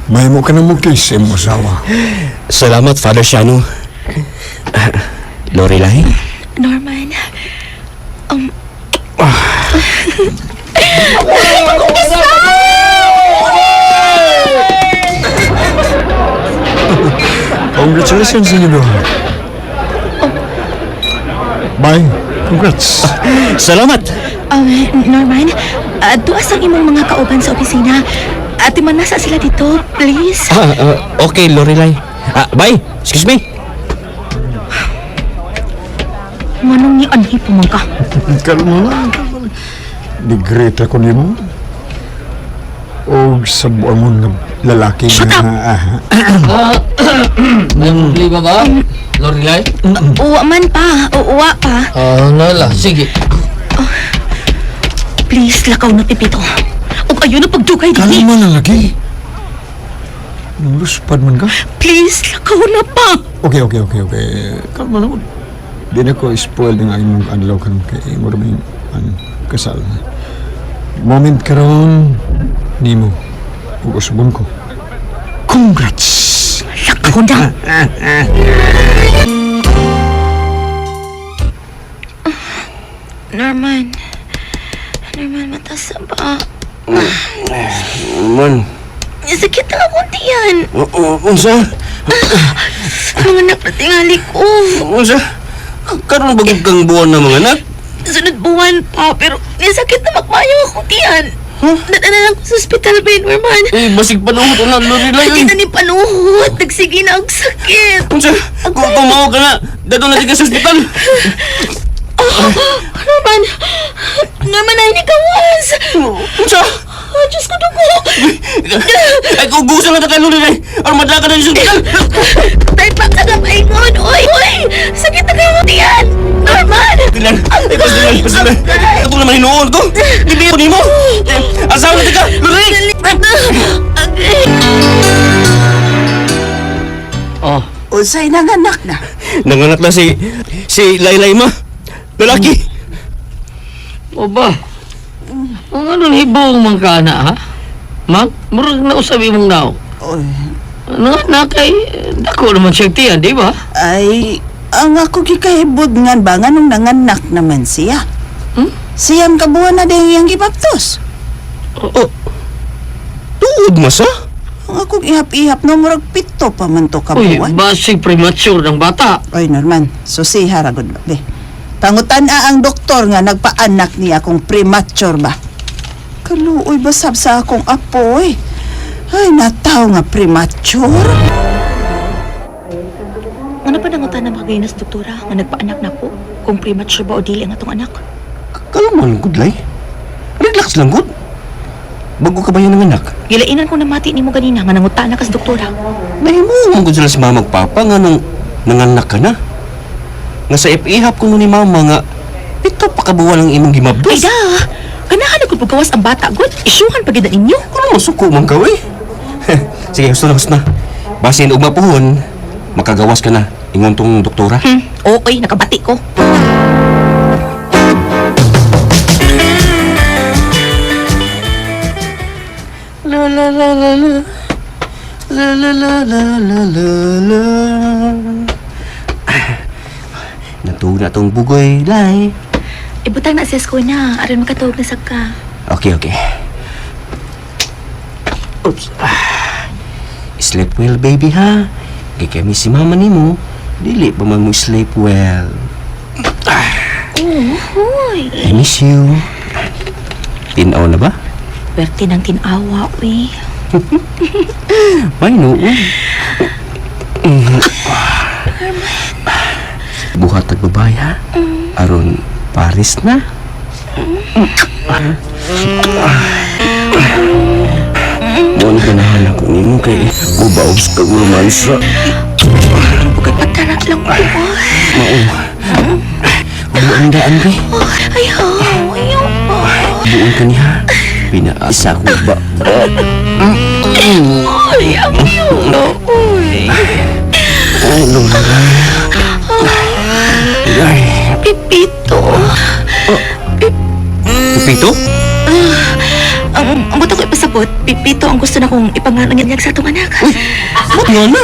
mahimo ka na mo kiss sa imong asawa. Salamat, Father Shano. Lorelai? Norman, Congratulations sa inyo duha. Bye. Congrats. Salamat! Norman, tuas ang imong mga kauban sa opisina. Ate manasa sila dito, please. Okay, Lorelai. Bye! Excuse me. Manong ni anhi pumang ka. Kalma lang. Kalma lang. Nigreta ko nimo. O sa buwan mo nga lalaki Shut up! May problema ba? Lorelai? Uwa man pa, uwa pa. Ah, nala. Sige. Please, lakaw na, Pipito. Ug ayun na pagdugay dili. Kalma lang lagi. Nangluspad man ka. Please, lakaw na pa. Okay. Kalma lang. Di na ko spoil ng imong adlaw karon kay imo ra may ang kasal. Moment karon nimo ug usbon ko. Congrats. Lakaw na. Norman. Norman, matas na ba? Man, Sakit na akong tiyan. unsa? Mga anak na tingali ko. Unsa? Karon ba kang buwan na mga anak? Sunod buwan pa, pero sakit na magmayo akong tiyan. Nadala lang ko sa ospital ba, Norman? Eh, basig panuhot na, Lorelai. Hindi na ni panuhot. Nagsige na ang sakit. Unsa? Kung tumawa ka na, dadto na di ka sa ospital. Norman! Norman, ay nikawas! Unsa? Oh, Diyos ko, dugo! Ay, kung gusto na ka, Lorelai. Aron madala ka na sa ospital. Tay, pa ka na paingon! Uy! Uy! Sakit na kayo tiyan! Norman! Tilan, ay, pasilan, pasilan. Ito naman hinuon ko. Hindi ko nimo. Asawa na di ka, Lorelai. Agay! Oh. Unsay nanganak na? Nanganak na si Laylay ma. Lalaki. O ba? Ang anong hibong man ka na, ha? Mang, murag na usab imong naong. Oy, Ano na kay dako naman siya tiyan, di ba? ay, ang ako gikahibod ngan ba nganong nanganak naman siya? Hmm? Siyam ka buwan na din iyang gibaptos. Oh. Tuod ma sa? Ang akong ihap-ihap no murag 7 pa man to ka Uy, buwan. basig premature ng bata. Oy Norman, susiha ra gud be. Pangutan ang doktor nga nagpaanak niya kung premature ba. Kaluoy basab sa akong apoy. Ay, nataw nga premature. Ano pa nangutan na mga gayon doktora nga nagpaanak na ko? Kung premature ba o dili ang atong anak? Kalma lang gud, Lay. Relax lang gud. Bago ka ba yan ng anak? Gilainan ko namati nimo ganina nga nangutan na kas doktora. Nahimo man gud sila sa mama ug papa nga nung nanganak ka na. Nga sa ipihap ko ni mama nga 7 pa ka buwan ang imong Ay gimabdos. da! Ganahan ako ko gawas ang bata gud. Isyuhan pa gid na ninyo. Ano mo suko man ka, eh? Sige, gusto na, gusto na. Basin ugma puhon, makagawas ka na. Ingon tong doktora. Okay, nakabati ko. La la la la la. La la la la la la la. Natuog na tong bugoy, lay. Ibutang na sa ko na aron makatuog na sab ka. Okay, okay. Oops. Ah. Sleep well, baby, ha? Kay kami si mama nimo, dili pa man mo sleep well. Uy, I miss you. Tinaw na ba? pwerte ng tinawa, uy. Ay, no. Buhat at babae, ha? Aron, Paris na. Mo ni ganahan ako nimo kay mubaos kag romansa. Pagkatara lang ko. Mao. Buang daan kay. Oh, ayaw, ayaw pa. Buon ka niya. Pinaasa ko ba? Ay, ayaw. Uy. Oh, no. Ay, Pipito. Pipito? Ang buto ko ipasabot, Pipito ang gusto na kong ipangananyag sa atong anak. Ba't nga na?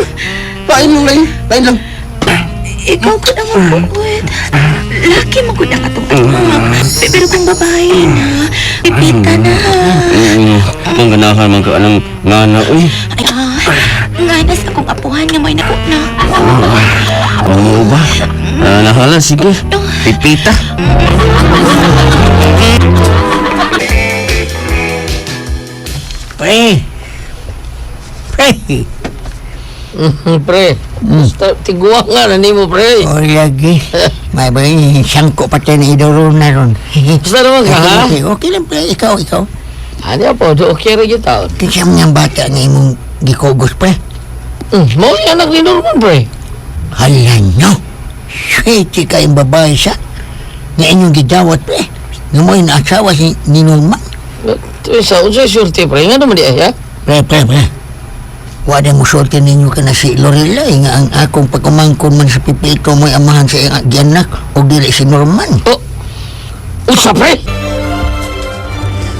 Lain lang, lain. Lain lang. Ikaw ko na mabuot. Laki mo ko ang atong anak. Pero kung babae na, Pipita na. Ang ganahan man ka anang ngana, uy. Ay, nganas akong apuhan nga may nako na. Oo ba? Ah, nahala, sige. Pipita. Pre! Pre! Pre, basta tiguang nga na nimo, pre. O lagi. May ba siyangko pati na iduro na ron. Basta naman ka, ha? Okay, okay lang pre. Ikaw, ikaw. Ano po, do okay rin yung taon. Kinsa man niyang bata nga imong gikugos pre. Mao ni anak ni Norman, pre. Hala nyo. Swerte kayong babae siya. Nga inyong gidawat pre. Nga mo yung asawa si ni Norman. Sa unsay surti, pre? Nga naman di ay, ha? Pre, pre, pre. Wala mo sulti ninyo ka na si Lorelai nga ang akong pagkumangkon man sa pipito mo'y amahan sa iyang gianak o dili si Norman. Oh, unsa, pre?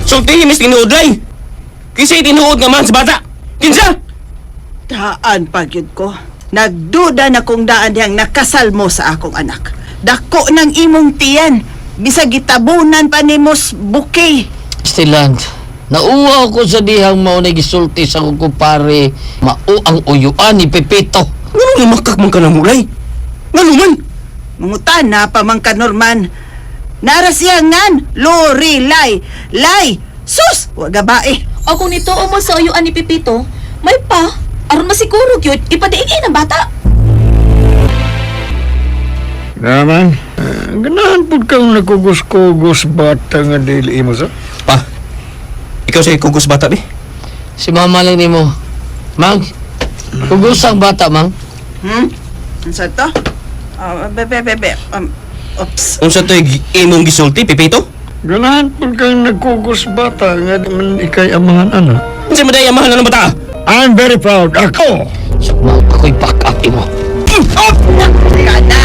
Sultihin, Miss Tinuod, lay. Kinsa tinuod nga man sa bata? Kinsa? Daan pagyud ko. Nagduda na kung daan diyang nakasal mo sa akong anak. Dako ng imong tiyan. Bisag gitabunan pa nimo bouquet. Stiland, nauwaw ko sa dihang mao na gisulti sa akong kumpare, mao ang uyuan ni Pepito. Ngano lumakak man ka na mo, lay? Ngano man? Mangutan na pa man ka, Norman. Nara siya ngan, Lori, lay, lay, sus, wa gabae. O kung nituo mo sa uyuan ni Pipito, may pa. Aron masiguro gyud, ipadiingin ang bata. Naman, ganahan pud kang nagkugos-kugos bata nga dili mo sa. Pa, ikaw sa kugos bata, be? Si mama lang nimo. Mang, kugusang bata, mang. Ano to? Ah, be, be, be, be. Oops. Unsa to'y imong gisulti, Pipito? Ganahan pud kang nagkugos bata nga di man ikay amahan ana. Unsa man day amahan ng bata? I'm very proud. Ako! Sukma, ako'y back up imo. Kana.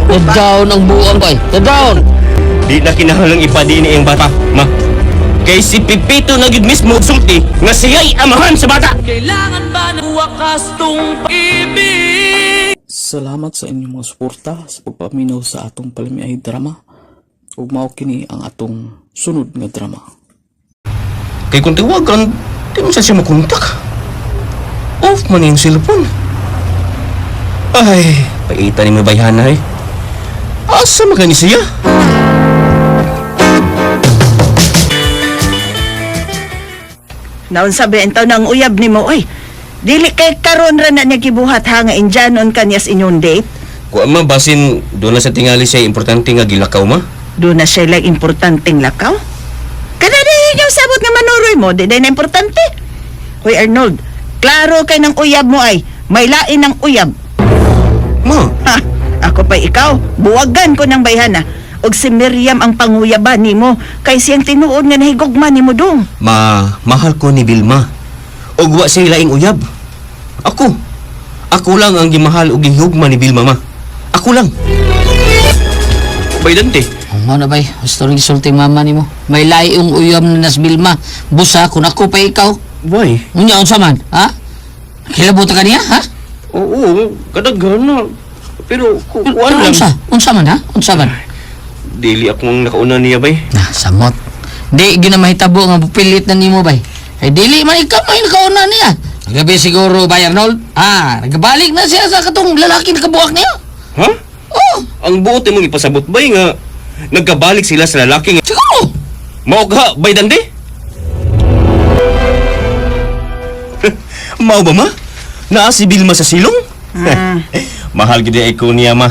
Na-down ang buang ko ay. Na-down! Di na kinahanglang ipadi ni iyang bata, ma. Kay si Pipito na gyud mismo sulti nga siya'y amahan sa bata. Salamat sa inyong mga suporta sa pagpaminaw sa atong palamiay drama ug mao kini ang atong sunod nga drama. Kay kung tiwagan, di mo sa siya makontak. Off man yung cellphone. Ay, paita ni mabayhana eh. Asa magani siya? Naunsa ba ang ng uyab nimo oy. Dili kay karon ra na niya gibuhat ha nga Indianon kanyas inyong date. Kuha ma, basin doon na sa tingali siya importante nga gilakaw ma. Doon na siya lang importanteng lakaw. Kada di yung sabot nga manuroy mo, di na importante. Hoy Arnold, klaro kay ng uyab mo ay may lain ng uyab. Ma, Ha, ako pa ikaw, buwagan ko ng bayhana. Og si Miriam ang panguyaban nimo kay siyang tinuod nga nahigugma nimo dong. Ma, mahal ko ni Vilma. Og wa siya laing uyab. Ako. Ako lang ang gimahal og gihugma ni Vilma, ma. Ako lang. Bay Dante. Ang mao na bay, gusto rin gisulti mama nimo. May lahi yung uyam na nas Vilma. Busa kung ako pa ikaw. Why? Unya unsa man, ha? Kilabot ka niya, ha? Oo, kadaghan na. Pero kuan Pero lang. unsa? Unsa man ha? Unsa man? Dili akong nakauna niya, bay. Na, samot. Di gyud na mahitabo nga pilit na nimo bay. Kay dili man ikaw may nakauna niya. Gabi siguro bay Arnold. Ah, nagbalik na siya sa katong lalaki nakabuak niya. Ha? Oh, Ang buot imong ipasabot bay nga nagkabalik sila sa lalaki nga. Siguro. Mao ka, bay Dante? Mao ba ma? Naa si Vilma sa silong? Mahal gid ay ko niya ma.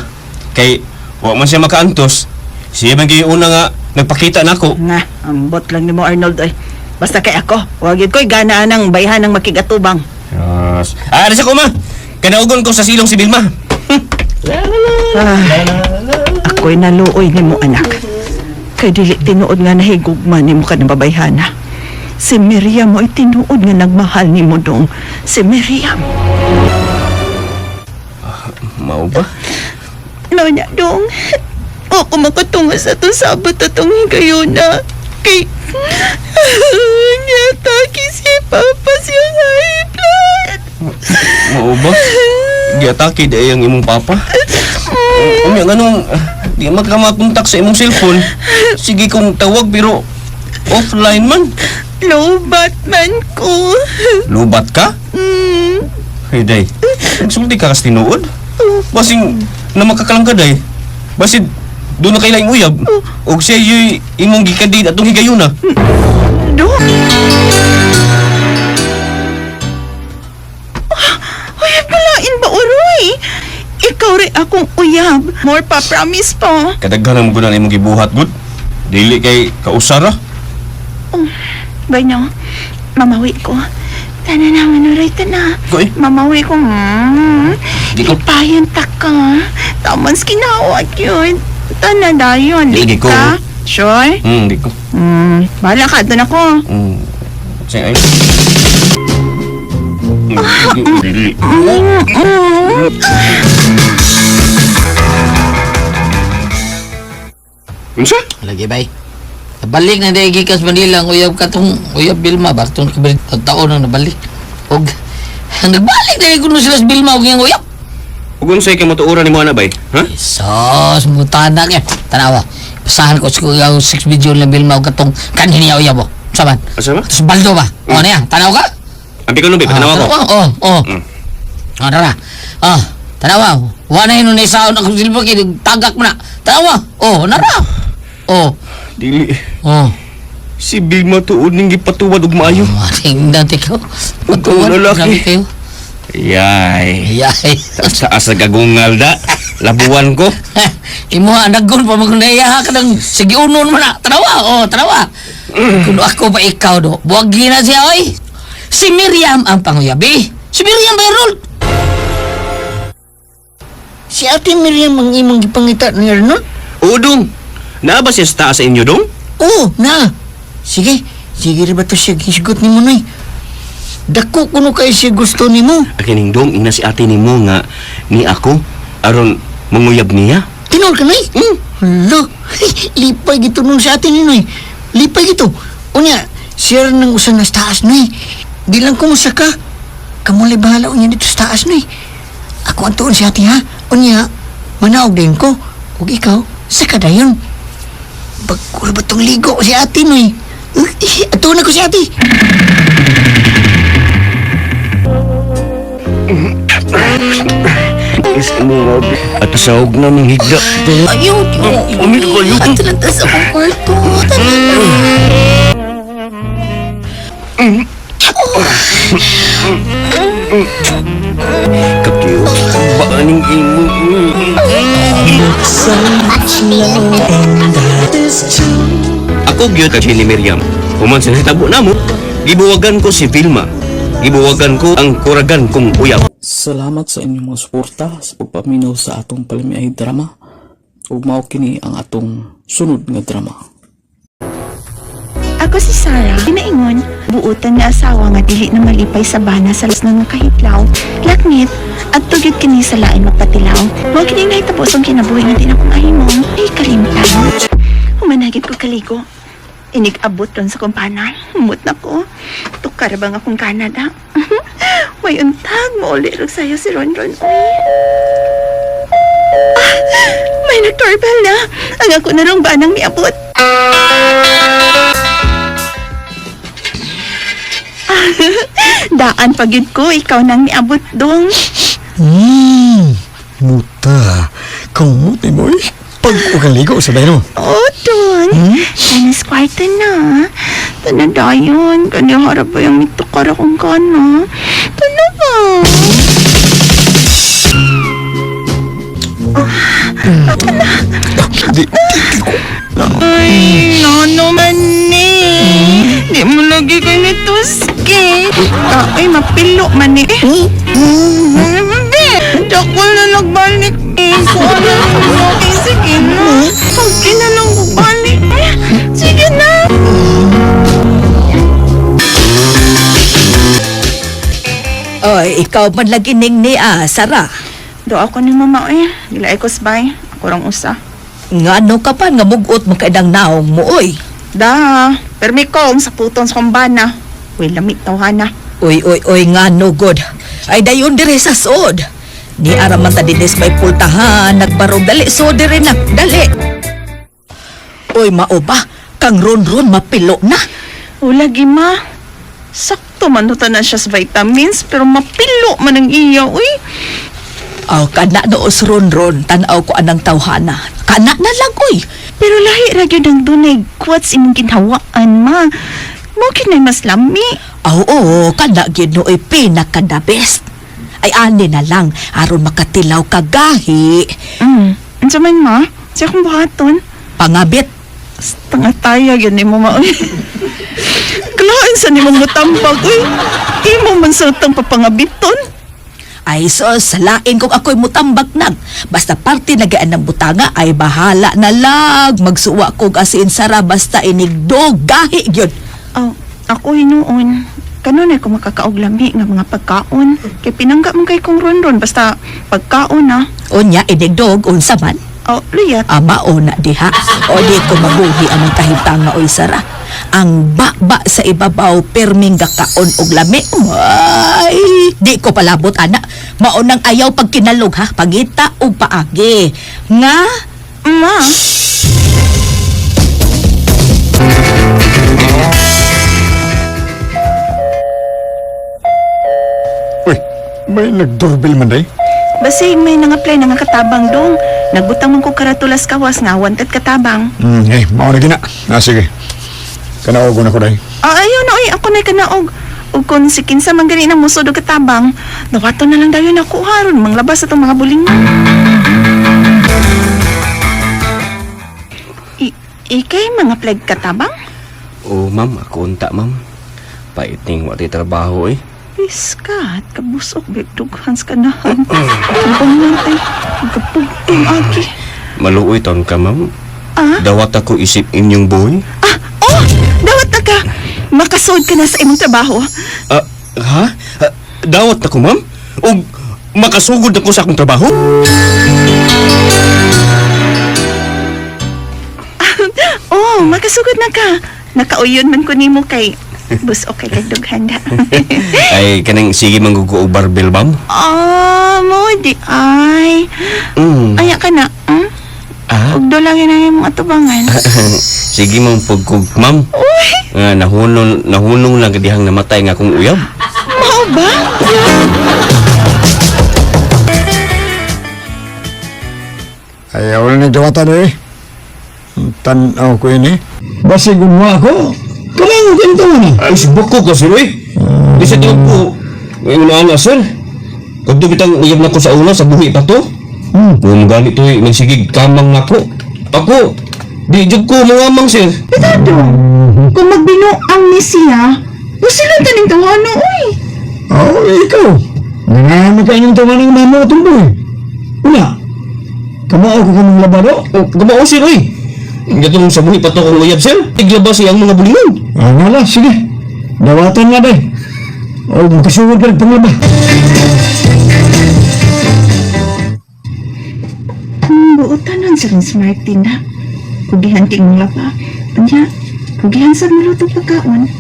Kay wa man siya makaantos. Siya man gyud una nga nagpakita nako. Nga, ambot lang nimo Arnold ay. Basta kay ako, wa gyud ko'y gana anang bayhan ng makigatubang. Yes. Ah, ko ma. Kanaugon ko sa silong si Vilma. Ah, ako'y naluoy nimo anak. Kay dili tinuod nga nahigugma nimo ka ng babayhana. Si Miriam mo'y tinuod nga nagmahal nimo dong. Si Miriam. Mao ba? Nonya dong. Ako makatunga sa itong Sabado atong higayuna. Kay... Nyataki si Papa siyang high blood. Mao ba? Giatake di ay ang imong papa. Unya nganong di man ka makontak sa imong cellphone. Sige kong tawag pero offline man. Low Batman ko. Lubat ka? Mm. Hey, day. Nagsulti ka kas tinuod. Basing na makakalang ka, day. Basin doon na kay laing uyab. Og siya yo'y imong gikadid atong higayuna. Dong. Ay, palain ba, Uroy? Ikaw rin akong uyab. More pa, promise po. Kadaghan ang gunan imong gibuhat, good. Dili kay kausara. Bueno, mamawi ko. Tana na, manuray tana. Koy. Mamawi ko. Di ko- Ipayan ta ka. Tamans kinawag yun. Tana dayon. Di ko. Ka? Sure? Di ko. Bahala ka, doon ako. Say ay. Dili. Unsa? Lagi bay. Nabalik na dahil gikas Manila ang uyab katong uyab Vilma ba katong taon nang nabalik. Og nagbalik dahil kuno sila sa Vilma og iyang uyab. Ug unsay kay matuoran nimo ana bay? Ha? Sos, mutana kay. Tanawa. Pasahan ko sa ang 6 video na Vilma og katong kanhi niya uyab oh. Saman. Asa ba? Tapos baldo ba? O niya, tanaw ka? Ambi ko no bay, tanawa ko. Oo, oo. Oh, tara. Ah, tanawa. Wa na yun na isaon akong silbo kay tagak mo na. Tanawa. Oh, nara. Oh, Dili. oh. Si Vilma tuod ning gipatuwad og maayo. Maring dati ko. Ug Patuwan, lalaki. grabe kayo. Yay. Yay. Taas-taas sa gagungal da. Labuan ko. Imo naggon pa magunaya ka ng sige unon mo na. Tanawa, oh, tanawa. Kuno ako pa ikaw do. Buwag na siya oy. Si Miriam ang panguyabi. Si Miriam Bayrol. Si Ate Miriam ang imong gipangita ni Arnold? Oo, dong. Naa ba siya sa taas sa inyo, dong? Oo, na. Sige, sige rin ba to siya gisgot ni mo, Noy? Dako kuno kay siya gusto ni mo. Akining dong, ina si ate nimo nga ni ako aron manguyab niya. Tinol ka, Noy? Hala, lipay gito nung sa atin ni Noy. Lipay gito. Unya, share ng usan na sa taas, Noy. Di lang kumusta ka. Kamulay bahala unya dito sa taas, Noy. Ako ang tuon si ate, ha? Unya, manaog din ko. Ug ikaw, sa kadayon. Bagkuro ba tong ligo si ate, Noy? Ato na ko si ate. Is mo at sahog na ng higda. Ayaw, Umil ko yun. Ato lang ta sa akong kwarto. Tara na. Kakiyo, baaning imo. Ako gyud kay ni Miriam. Human sa nahitabo namo, gibuwagan ko si Vilma. Gibuwagan ko ang kuragan kong uyab. Salamat sa inyong mga suporta sa pagpaminaw sa atong palamiay drama. Ug mao kini ang atong sunod nga drama. Ako si Sarah. Pinaingon, buutan nga asawa nga dili na malipay sa bana sa las nga kahiplaw, laknit, at tugid kini sa lain magpatilaw. Mao kini nahitabo sa kinabuhi nga di na kong ahimong, ay kalimtan. Humanagit ko kaligo. Inig-abot ron sa kumpana. Humot na ko. Tukar bang akong Canada? May untag, mauli rog sayo si Ronron. Uy. Ah, may nag-doorbell na. Ang ako na rong banang miabot. Daan pagid ko, ikaw nang miabot dong. Muta. Kamuti mo eh. Pag ukang ligo sa no. Oh, dong. Tennis kwarto na. Tana dayon. Kani harap ba yung mitukar akong kana? Tana ba? Di, Ay, nono man ni. Di mo lagi kay nituski. Ay, mapilo man ni. Bebe, dakol na nagbalik eh. Kung ano na eh, sige na. Okay na lang balik. Eh, sige na. Oy, ikaw man lagi ning ni ah, Sara. Do ako ni mama eh. Dila ko sabay. Ako rang usa. Ngano ka pa nga mugot makaidang naong mo oy. Da, permi ko ang saputon sa kumbana. Uy, lamit tawhana. Uy, uy, uy, ngano god. Ay dayon dire sa sod. Ni araman ta dinis may pultahan, nagbarog dali so dire na, dali. Uy, mao ba? Kang ron-ron mapilo na. Wala ma. Sakto man to tanan siya sa vitamins, pero mapilo man ang iya, uy. Aw, kana noos ron-ron, tanaw ko anang tawhana. Kana na lang, uy. Pero lahi ra gyud ang dunay kwats imong ginhawaan, ma. Mo kinay mas lami. Aw, oo, kana gyud no, uy, pinaka the best. Ay, ani na lang, aron makatilaw kagahi. Unsa man, ma? Sa akong buhaton. Pangabit. Tangataya gyud nimo, ma. Uy. Kalain sa nimong mutambag, uy. Imo man sa utang papangabiton. Ay, sos, lain kung ako'y mutambak nag. Basta parte nagaan ng butanga ay bahala na lang. Magsuwa kog asin sara basta inigdog gahi gyud. Oh, ako hinuon. Kanunay ko makakaog lami nga mga pagkaon. Kay pinangga man kay kong ronron basta pagkaon ah. Unya inigdog unsa man. Oh, luyat. Ama o na diha. O di ko mabuhi among kahimtanga oy sara. Ang baba sa ibabaw pirming gakaon og lami. Ay, di ko palabot ana. Mao nang ayaw pag kinalog ha, pagita og paagi. Nga Ma. Uy, may nag-doorbell man day. Basi may nang-apply na nga katabang dong. Nagbutang man ko karatulas kawas nga wanted katabang. Eh, mao na gina. Ah, sige. Kanaogon ako day. Ah, ayaw na oy, ako na kanaog. Ug kung si kinsa man gani nang musod og katabang, nawato na lang dayon ako haron manglabas atong mga buling. I ikay mga pleg katabang? Oo, ma'am. Ako unta, ma'am. Paiting wa ti trabaho eh. Piskat, kabusok, bigdughan sa kanahan. Ang natin, gapugtong aki. Maluoy taon ka, ma'am. Ah? Dawat ako isip inyong boy. Ah, oh! Dawat na ka! Makasod ka na sa imong trabaho. Ah, ha? Ah, dawat ako, ma'am? O makasugod ako sa akong trabaho? Oh, makasugod na ka. Nakauyon man ko nimo kay busok kay kay dughanda. Ay, kanang sige manggugo og barbell, ma'am. Ah, mo di ay. Aya ka na. Hmm? Ah? Ug do lang yun ang imong atubangan. Sige ma'am, pugkog, ma'am. Nga, nahunong, nahunong lang kadihang namatay nga akong uyab. Mao ba? Ayaw lang nagdawatan eh. Tanaw ko yun eh. Basig unwa ako. Kamang ganito na. Ay, subok ko kasi, eh. Di sa tiwag ko. Ngayon na na, sir. Kadto bitang uyab na ko sa una, sa buhi pa to. Kung gani to, eh, nagsigig kamang nako. Ako, di jud ko mangamang, sir. Pitado. Kung magbinuang ni siya, sila taning tawano oy. Oo, oh, ikaw. Nangamit ka inyong tawa ng mama at tumboy. Una. Kamao ko kamong labado? Oh, kamao sir, oy. Gatong sa buhi pa to kong uyab, sir. Tiglaba siyang mga bulingon. Ah, wala, sige. Dawatan nga day. O, magkasuwag ka rin panglaba. Buotanon sa rin si Martin na. Kugihan kay imong laba. Unya, kugihan sa maluto pagkaon.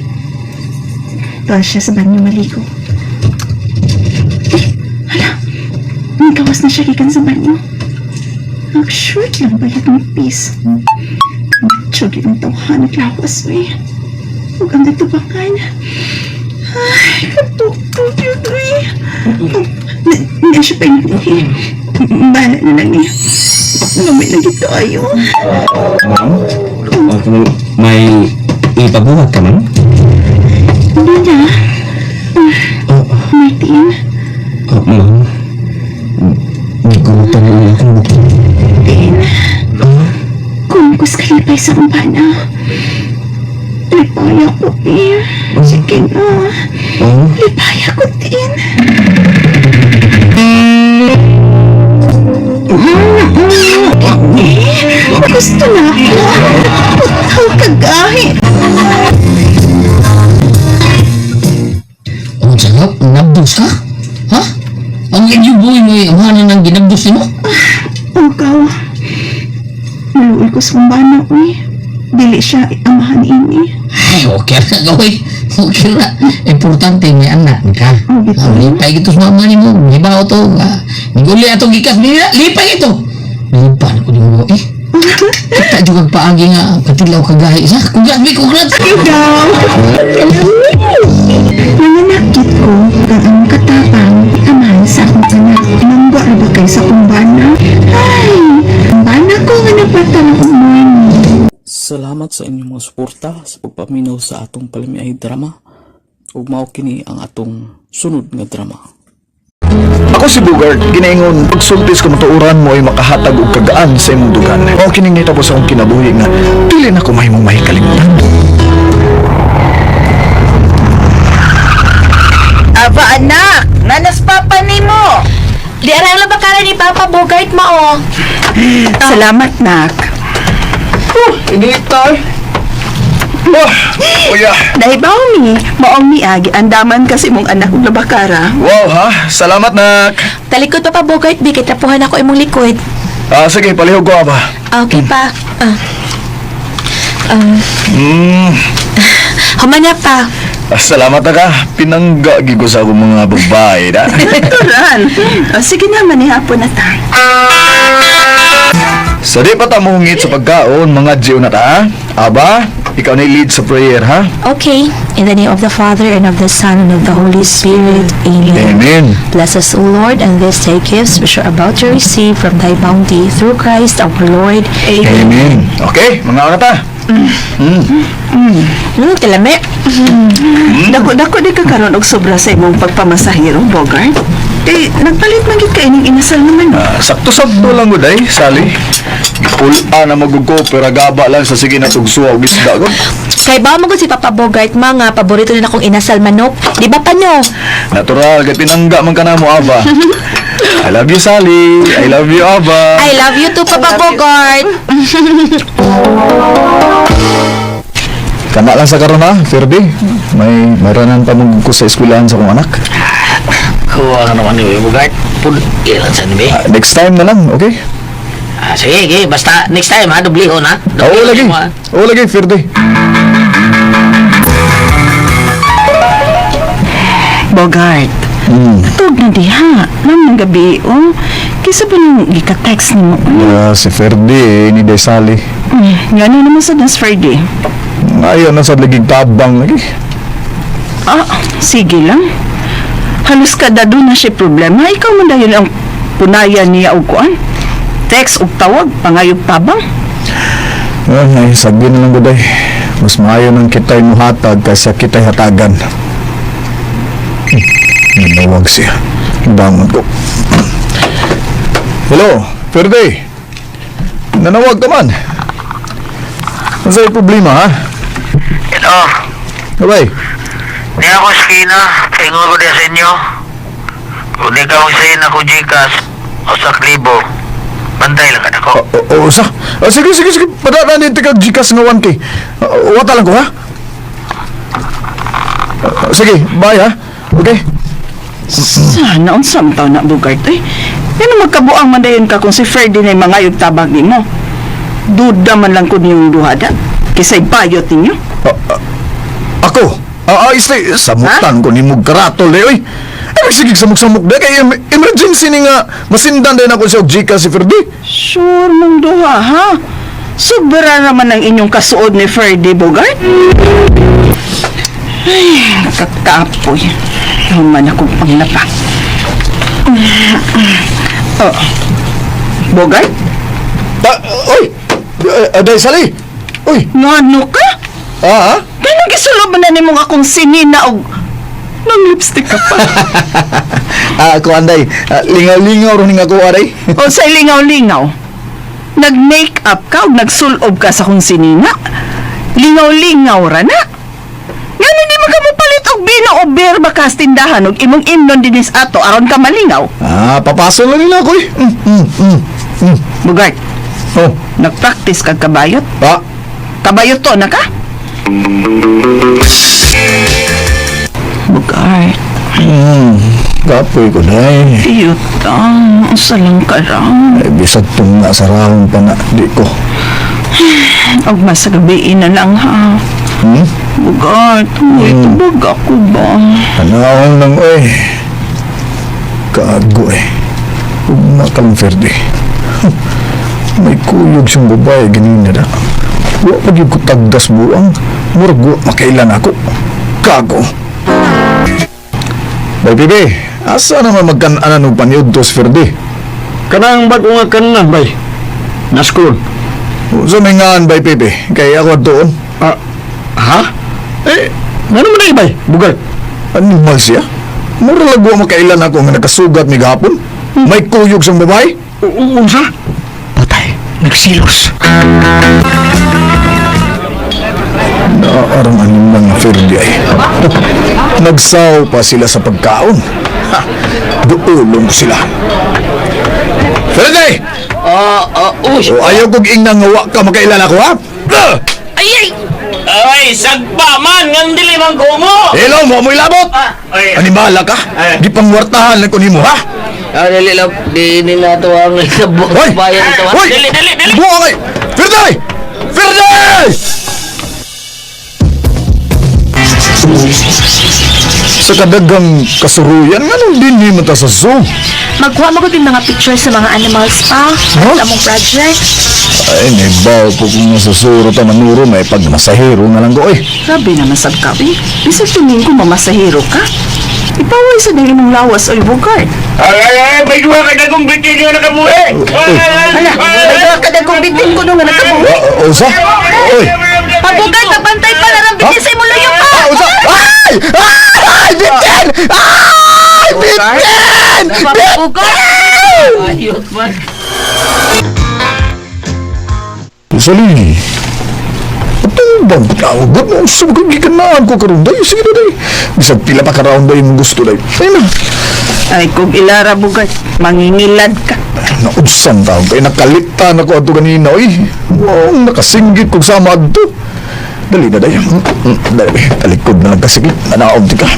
Tuwa siya sa banyo maligo. Eh, hala. Nagawas na siya gikan sa banyo. Nag-short lang ba yung piece? Macho yun ang tawhan naglawas, we. Huwag ang nagtubangan. Ay, katuktok yun, we. Hindi siya pa yung Bahala na lang niya. Lumay lagi tayo. Ma'am? Oh, may ipabuhat ka, ma'am? Hindi na. Martin, Oh, ma'am. Gigutan na ulit akong buko. Martin. Kung kus kalipay sa kumpana. Lipaya ko, eh. Sige na. Oh? Lipaya ko din. Eh, gusto na ako. Putaw kagahi. Ang sarap, nabdos ka? Ha? Ang medyo buhay mo eh, amahan ng ginabdos nimo? Ugaw. Naluoy ko sa kumbana, uy. Dili siya amahan ini. Ay, okay na gawin. Okay na. Importante, may anak ka. Oh, bitaw. Ah, lipay ito sa mama nimo. Gibaw to. Ah, Niguli atong gikas nila. Lipay ito. Lipay ko din mo. Eh, kita juga paagi nga katilaw kagahi sa. Congrats, mi, congrats. Ikaw! Nanganakit ko kang ang katapang amahan sa akong anak. Mangga ra ba kay sa kumbana? Ay! Kumbana ko nga napata ng morning. Salamat sa inyong mga suporta sa pagpaminaw sa atong palamiay drama ug mao kini ang atong sunod nga drama. Ako si Bugart, ginaingon, pagsultis ko matuoran mo ay makahatag og kagaan sa imong dugan. Mao kining nitabo sa akong kinabuhi nga dili na ko mahimong mahikalimtan. Aba anak, nanas papa nimo. Di aray lang bakara ni Papa Bogart mao. Salamat nak. Inita eh. Oh, kuya. Nahibaw mi, maong miagi andaman kasi mong anak og labakara. Wow ha, salamat nak. Talikod Papa Bogart bi kay trapuhan ako imong likod. Ah, sige, palihog ko aba. Okay pa. Ah. Ah, human na pa. Ah, salamat na ka. Pinangga gigo sa akong mga babae na. Turan. O, sige na, manihapon na ta. Sa di pa ta mohungit sa pagkaon, mga jiw na ta. ha? Aba, ikaw na lead sa prayer ha. Okay. In the name of the Father, and of the Son, and of the Holy Spirit. Amen. Amen. Bless us, O Lord, and these thy gifts which are about to receive from thy bounty through Christ our Lord. Amen. Okay, mga una ta. Kalame. Dako-dako di ka karon og sobra sa imong pagpamasahiro, Bogart. Kay nagpalit man gid ka ining inasal naman. Ah, sakto-sakto lang gud ay, Sally. Pula na magugo pero gaba lang sa sige na tugsuwa og isda ko. Kay ba mo si Papa Bogart mga paborito na akong inasal manok. Di ba pa no? Natural kay pinangga man ka na mo aba. I love you Sally. I love you Aba. I love you too, Papa Bogart. Kana lang sa karon ha, Ferdi. May maranan pa mong ko sa eskwelahan sa akong anak. Kuha ka naman ni Bogart. Pud, ilan sa nibi. Ah, next time na lang, okay? Ah, sige, sige. Basta next time ha, dublihon ha. Oo lagi. Mo, ha. Oo lagi, Ferdi. Bogart. Tug na diha. Lam ng gabi, oh. Kisa ba nang gika-text nimo? Yeah, si Ferdi eh, ni Day Sally. Ngano naman sa nas Friday? Ayaw na sa laging tabang lagi. Ah, sige lang. Halos kada doon na siya problema. Ikaw man dayon ang punayan niya og kuan. Text og tawag, pangayog tabang. Ay, sabi na lang guday. Mas maayo nang kita'y muhatag kaysa kita'y hatagan. Nanawag siya. Bangon ko. Hello, Ferde. Nanawag ka man. Ano sa'yo problema, ha? Hello. Abay, Di ako Skina. Paingon ko diya sa inyo. Kung di ka magsayin ako Gcash o sa klibo, Bantay lang ka nako. Oo, sa. Ah, sige, sige, sige. Padaan din kag Gcash nga 1K. Wata lang ko, ha? Sige, bye, ha? Okay? Sana unsam taw na Bugart eh. Yan magkabuang man dayon ka kung si Ferdinand mangayog tabang nimo. Duda man lang ko niyong duha da. Kisay bayot ninyo. Ako? Este, samutan ko ni mong karatol eh, oy. Ay, magsigig samok-samok da. Kay emergency ni nga, masindan din ako siya og Gcash si Ferdi. Sure mong duha ha. Sobra naman ang inyong kasuod ni Ferdy Bogart. Ay, nakakapoy. Human akong panglapa. Oh. Bogart? Oy! Aday, Sally! Oy! Ngano ka? Ah? Kaya gisulod man na nimong akong sinina og nang lipstick ka pa. Ako, anday. Lingaw-lingaw rin nga ako, aday. O sa lingaw-lingaw. Nag-make-up ka o nagsulob ka sa akong sinina. Lingaw-lingaw ra na. Nga hindi man ka mopalit og bino o beer baka sa tindahan og imong imnon dinis ato aron ka malingaw. Papaso lang nila ako, eh. Bugart. Oh. Nagpractice kag kabayot? Ah. Kabayot to na ka? Bugart. Kapoy ko na eh. Iyutang, usa lang ka ra. Ay, bisag tunga sa rahon pa na, di ko. Og mas sa gabi na lang ha. Bugart, uy, tubog ako ba? Panahon lang, oy. Kago eh. Ugma kang Ferdi. May kuyog siyang babae, ganina na. Wa pa gyud ko tagdas buang. Murag wa makailan ako. Kago. Bay, bibi, asa naman magkan-anan og panyudtos, Ferdi? Kanang bago nga kanan, bay. Naskol. Sa may ngaan, bay, bibi? Kay ako doon. Ha? Eh, ngano man ay, bay? Bugart. Animal siya? Mura lang wa makailan ako nga nakasugat mi gahapon. May kuyog siyang babae. Unsa? Patay. Nagsilos. Naarang animal nga Ferdi ay. Nagsaw pa sila sa pagkaon. Ha, duulong ko sila. Ferdi! Uy. O ayaw kong ingna nga wa ka makailan ako, ha? Ah! Ay, ay! Ay, sagpa man! Ngang dili man ko mo! Hello, mo amoy labot! Ay. Animala ka? Gipangwartahan lang ko nimo, ha? Ah, dili lang. Di nila to ang Hoy! bayan ito. ha? Hoy! Dili, dili, dili! Buo kay! Ferdi! Ferdi! Sa kadagang kasuruyan, nga nung dinhi man ta sa zoo? Magkuha mo gud yung mga pictures sa mga animals pa. Huh? Sa among project. Ay, nibaw po kung nasa suro ta manuro, may pagmasahero na lang ko, eh. Grabe naman sab ka, eh. Bisag tingin ko mamasahero ka. Ipaway sa ding imong lawas, oy Bugart. Ay, ay, ay! May duha ka dagong bitin nga nakabuhi! Hala, may duha ka dagkong bitin ko nung nga nakabuhi. Usa? Oy! Pabugart, nabantay pa na ng bitin sa imong layo pa! Usa! Ay! Ay! Bitin! Ay! Bitin! Bugart! Ayot man. Sali. Atong bang tawag mo? Sa mga gikanaan ko karon day. Sige na day. Bisag pila pa ka round day mong gusto day. Ay na. Ay, kung ilara, Bugart, mangingilad ka. Naudsang taon kay nakalitan ako ato ganina oy. Wow, nakasinggit kog sama adto. Dali na day. Dali, talikod na lang kasi. Nanaog di ka.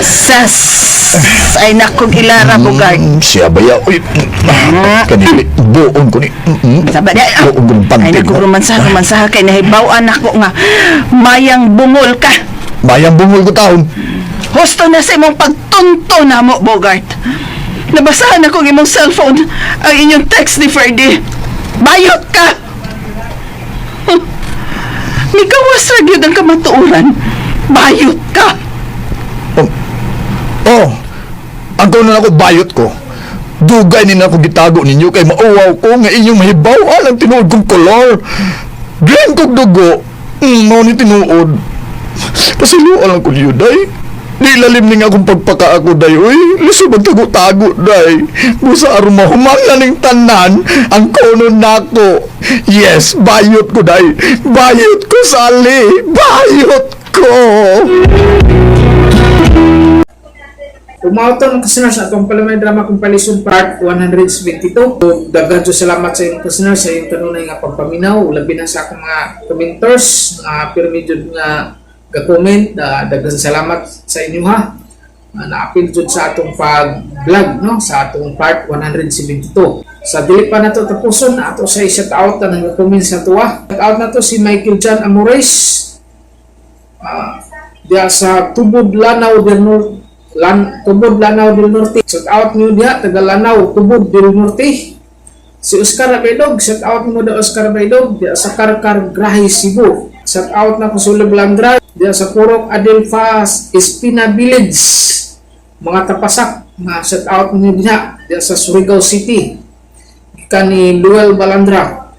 Sas! Ay, nakong ilara, Bugart. Siya ba ya? Uy, kanili, buon ko ni. Saba di, ah. Buon ko ng Ay, panty naku, mo. romansaha, romansaha kay nahibawan ako nga mayang bungol ka. Mayang bungol ko taon. Husto na sa imong pagtunto na mo, Bogart. Nabasahan ako ang imong cellphone, ang inyong text ni Ferdy. Bayot ka! Huh. Mikawas ra gyud ang kamatuoran. Bayot ka! Oh, ang kaunan ako bayot ko. Dugay ni na ako gitago ninyo kay mauwaw ko nga inyong mahibaw-an ang tinuod kong kolor. Green kog dugo. Mao ni tinuod. Pasiluan lang ko niyo, day. Di lalim ni nga akong pagpaka ako, day. Uy, liso magtago-tago, day. Busa aron mahuman ning tanan ang kono nako. Yes, bayot ko, day. Bayot ko, Sally. Bayot ko. Ug mao to, mga listeners, atong Palamiay Drama Compilation Part 172. Ug daghan jud salamat sa inyong listeners sa inyong kanunay nga pagpaminaw, labi na sa akong mga commenters nga pirmi jud nga ga-comment. Daghan salamat sa inyo ha. Naapil jud sa atong pag-vlog, no, sa atong part 172. Sa dili pa nato tapuson, ato sa i-shout out na nag-comment sa tuwa. Shout out na to si Michael John Amores diya sa Tubod, Lanao del Norte. Tubod, Lanao del Norte. Shout out niyo diha, taga Lanao, Tubod del Norte. Si Oscar Abaydog, shout out mo da, Oscar Abaydog, diya sa Karkar, Grahe, Cebu. Shout out na ko si Blandra diya sa Purok Adelfa, Espina Village. Mga tapasak, nga shout out niyo diha, diya sa Surigao City. Gikan ni Luel Balandra.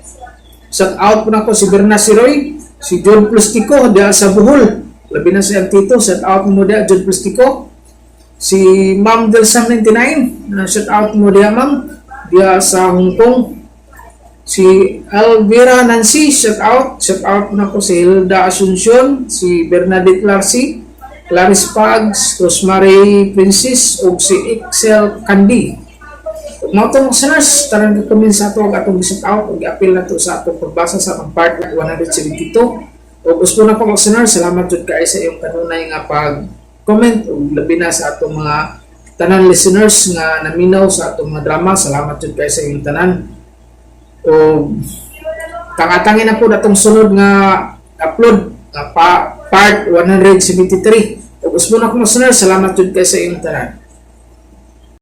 Shout out po na ko si Berna Siroy, si John Plastico diya sa Bohol. Labi na si Antito, shout out mo diya, John Plastico. Si Ma'am Delsam 99, na shout out mo diya, ma'am, diya sa Hong Kong. Si Elvira Nancy, shout out. Shout out na ko si Hilda Asuncion, si Bernadette Larcy, Clarice Pags, Rosemary Princess, ug si Excel Candy. Ug mao to, mga listeners, tanan ka sa ato ang atong shout out ug apil na to sa atong pagbasa sa atong part 172. Ug gusto na po, mga listeners, salamat jud kaayo sa iyong kanunay nga pag comment ug labi na sa atong mga tanan listeners nga naminaw sa atong mga drama. Salamat jud kaayo sa iyong tanan. O tangatangin na po datong sunod nga upload nga pa, part 173. Ug usbon ako, listeners, salamat jud kaayo sa iyong tanan.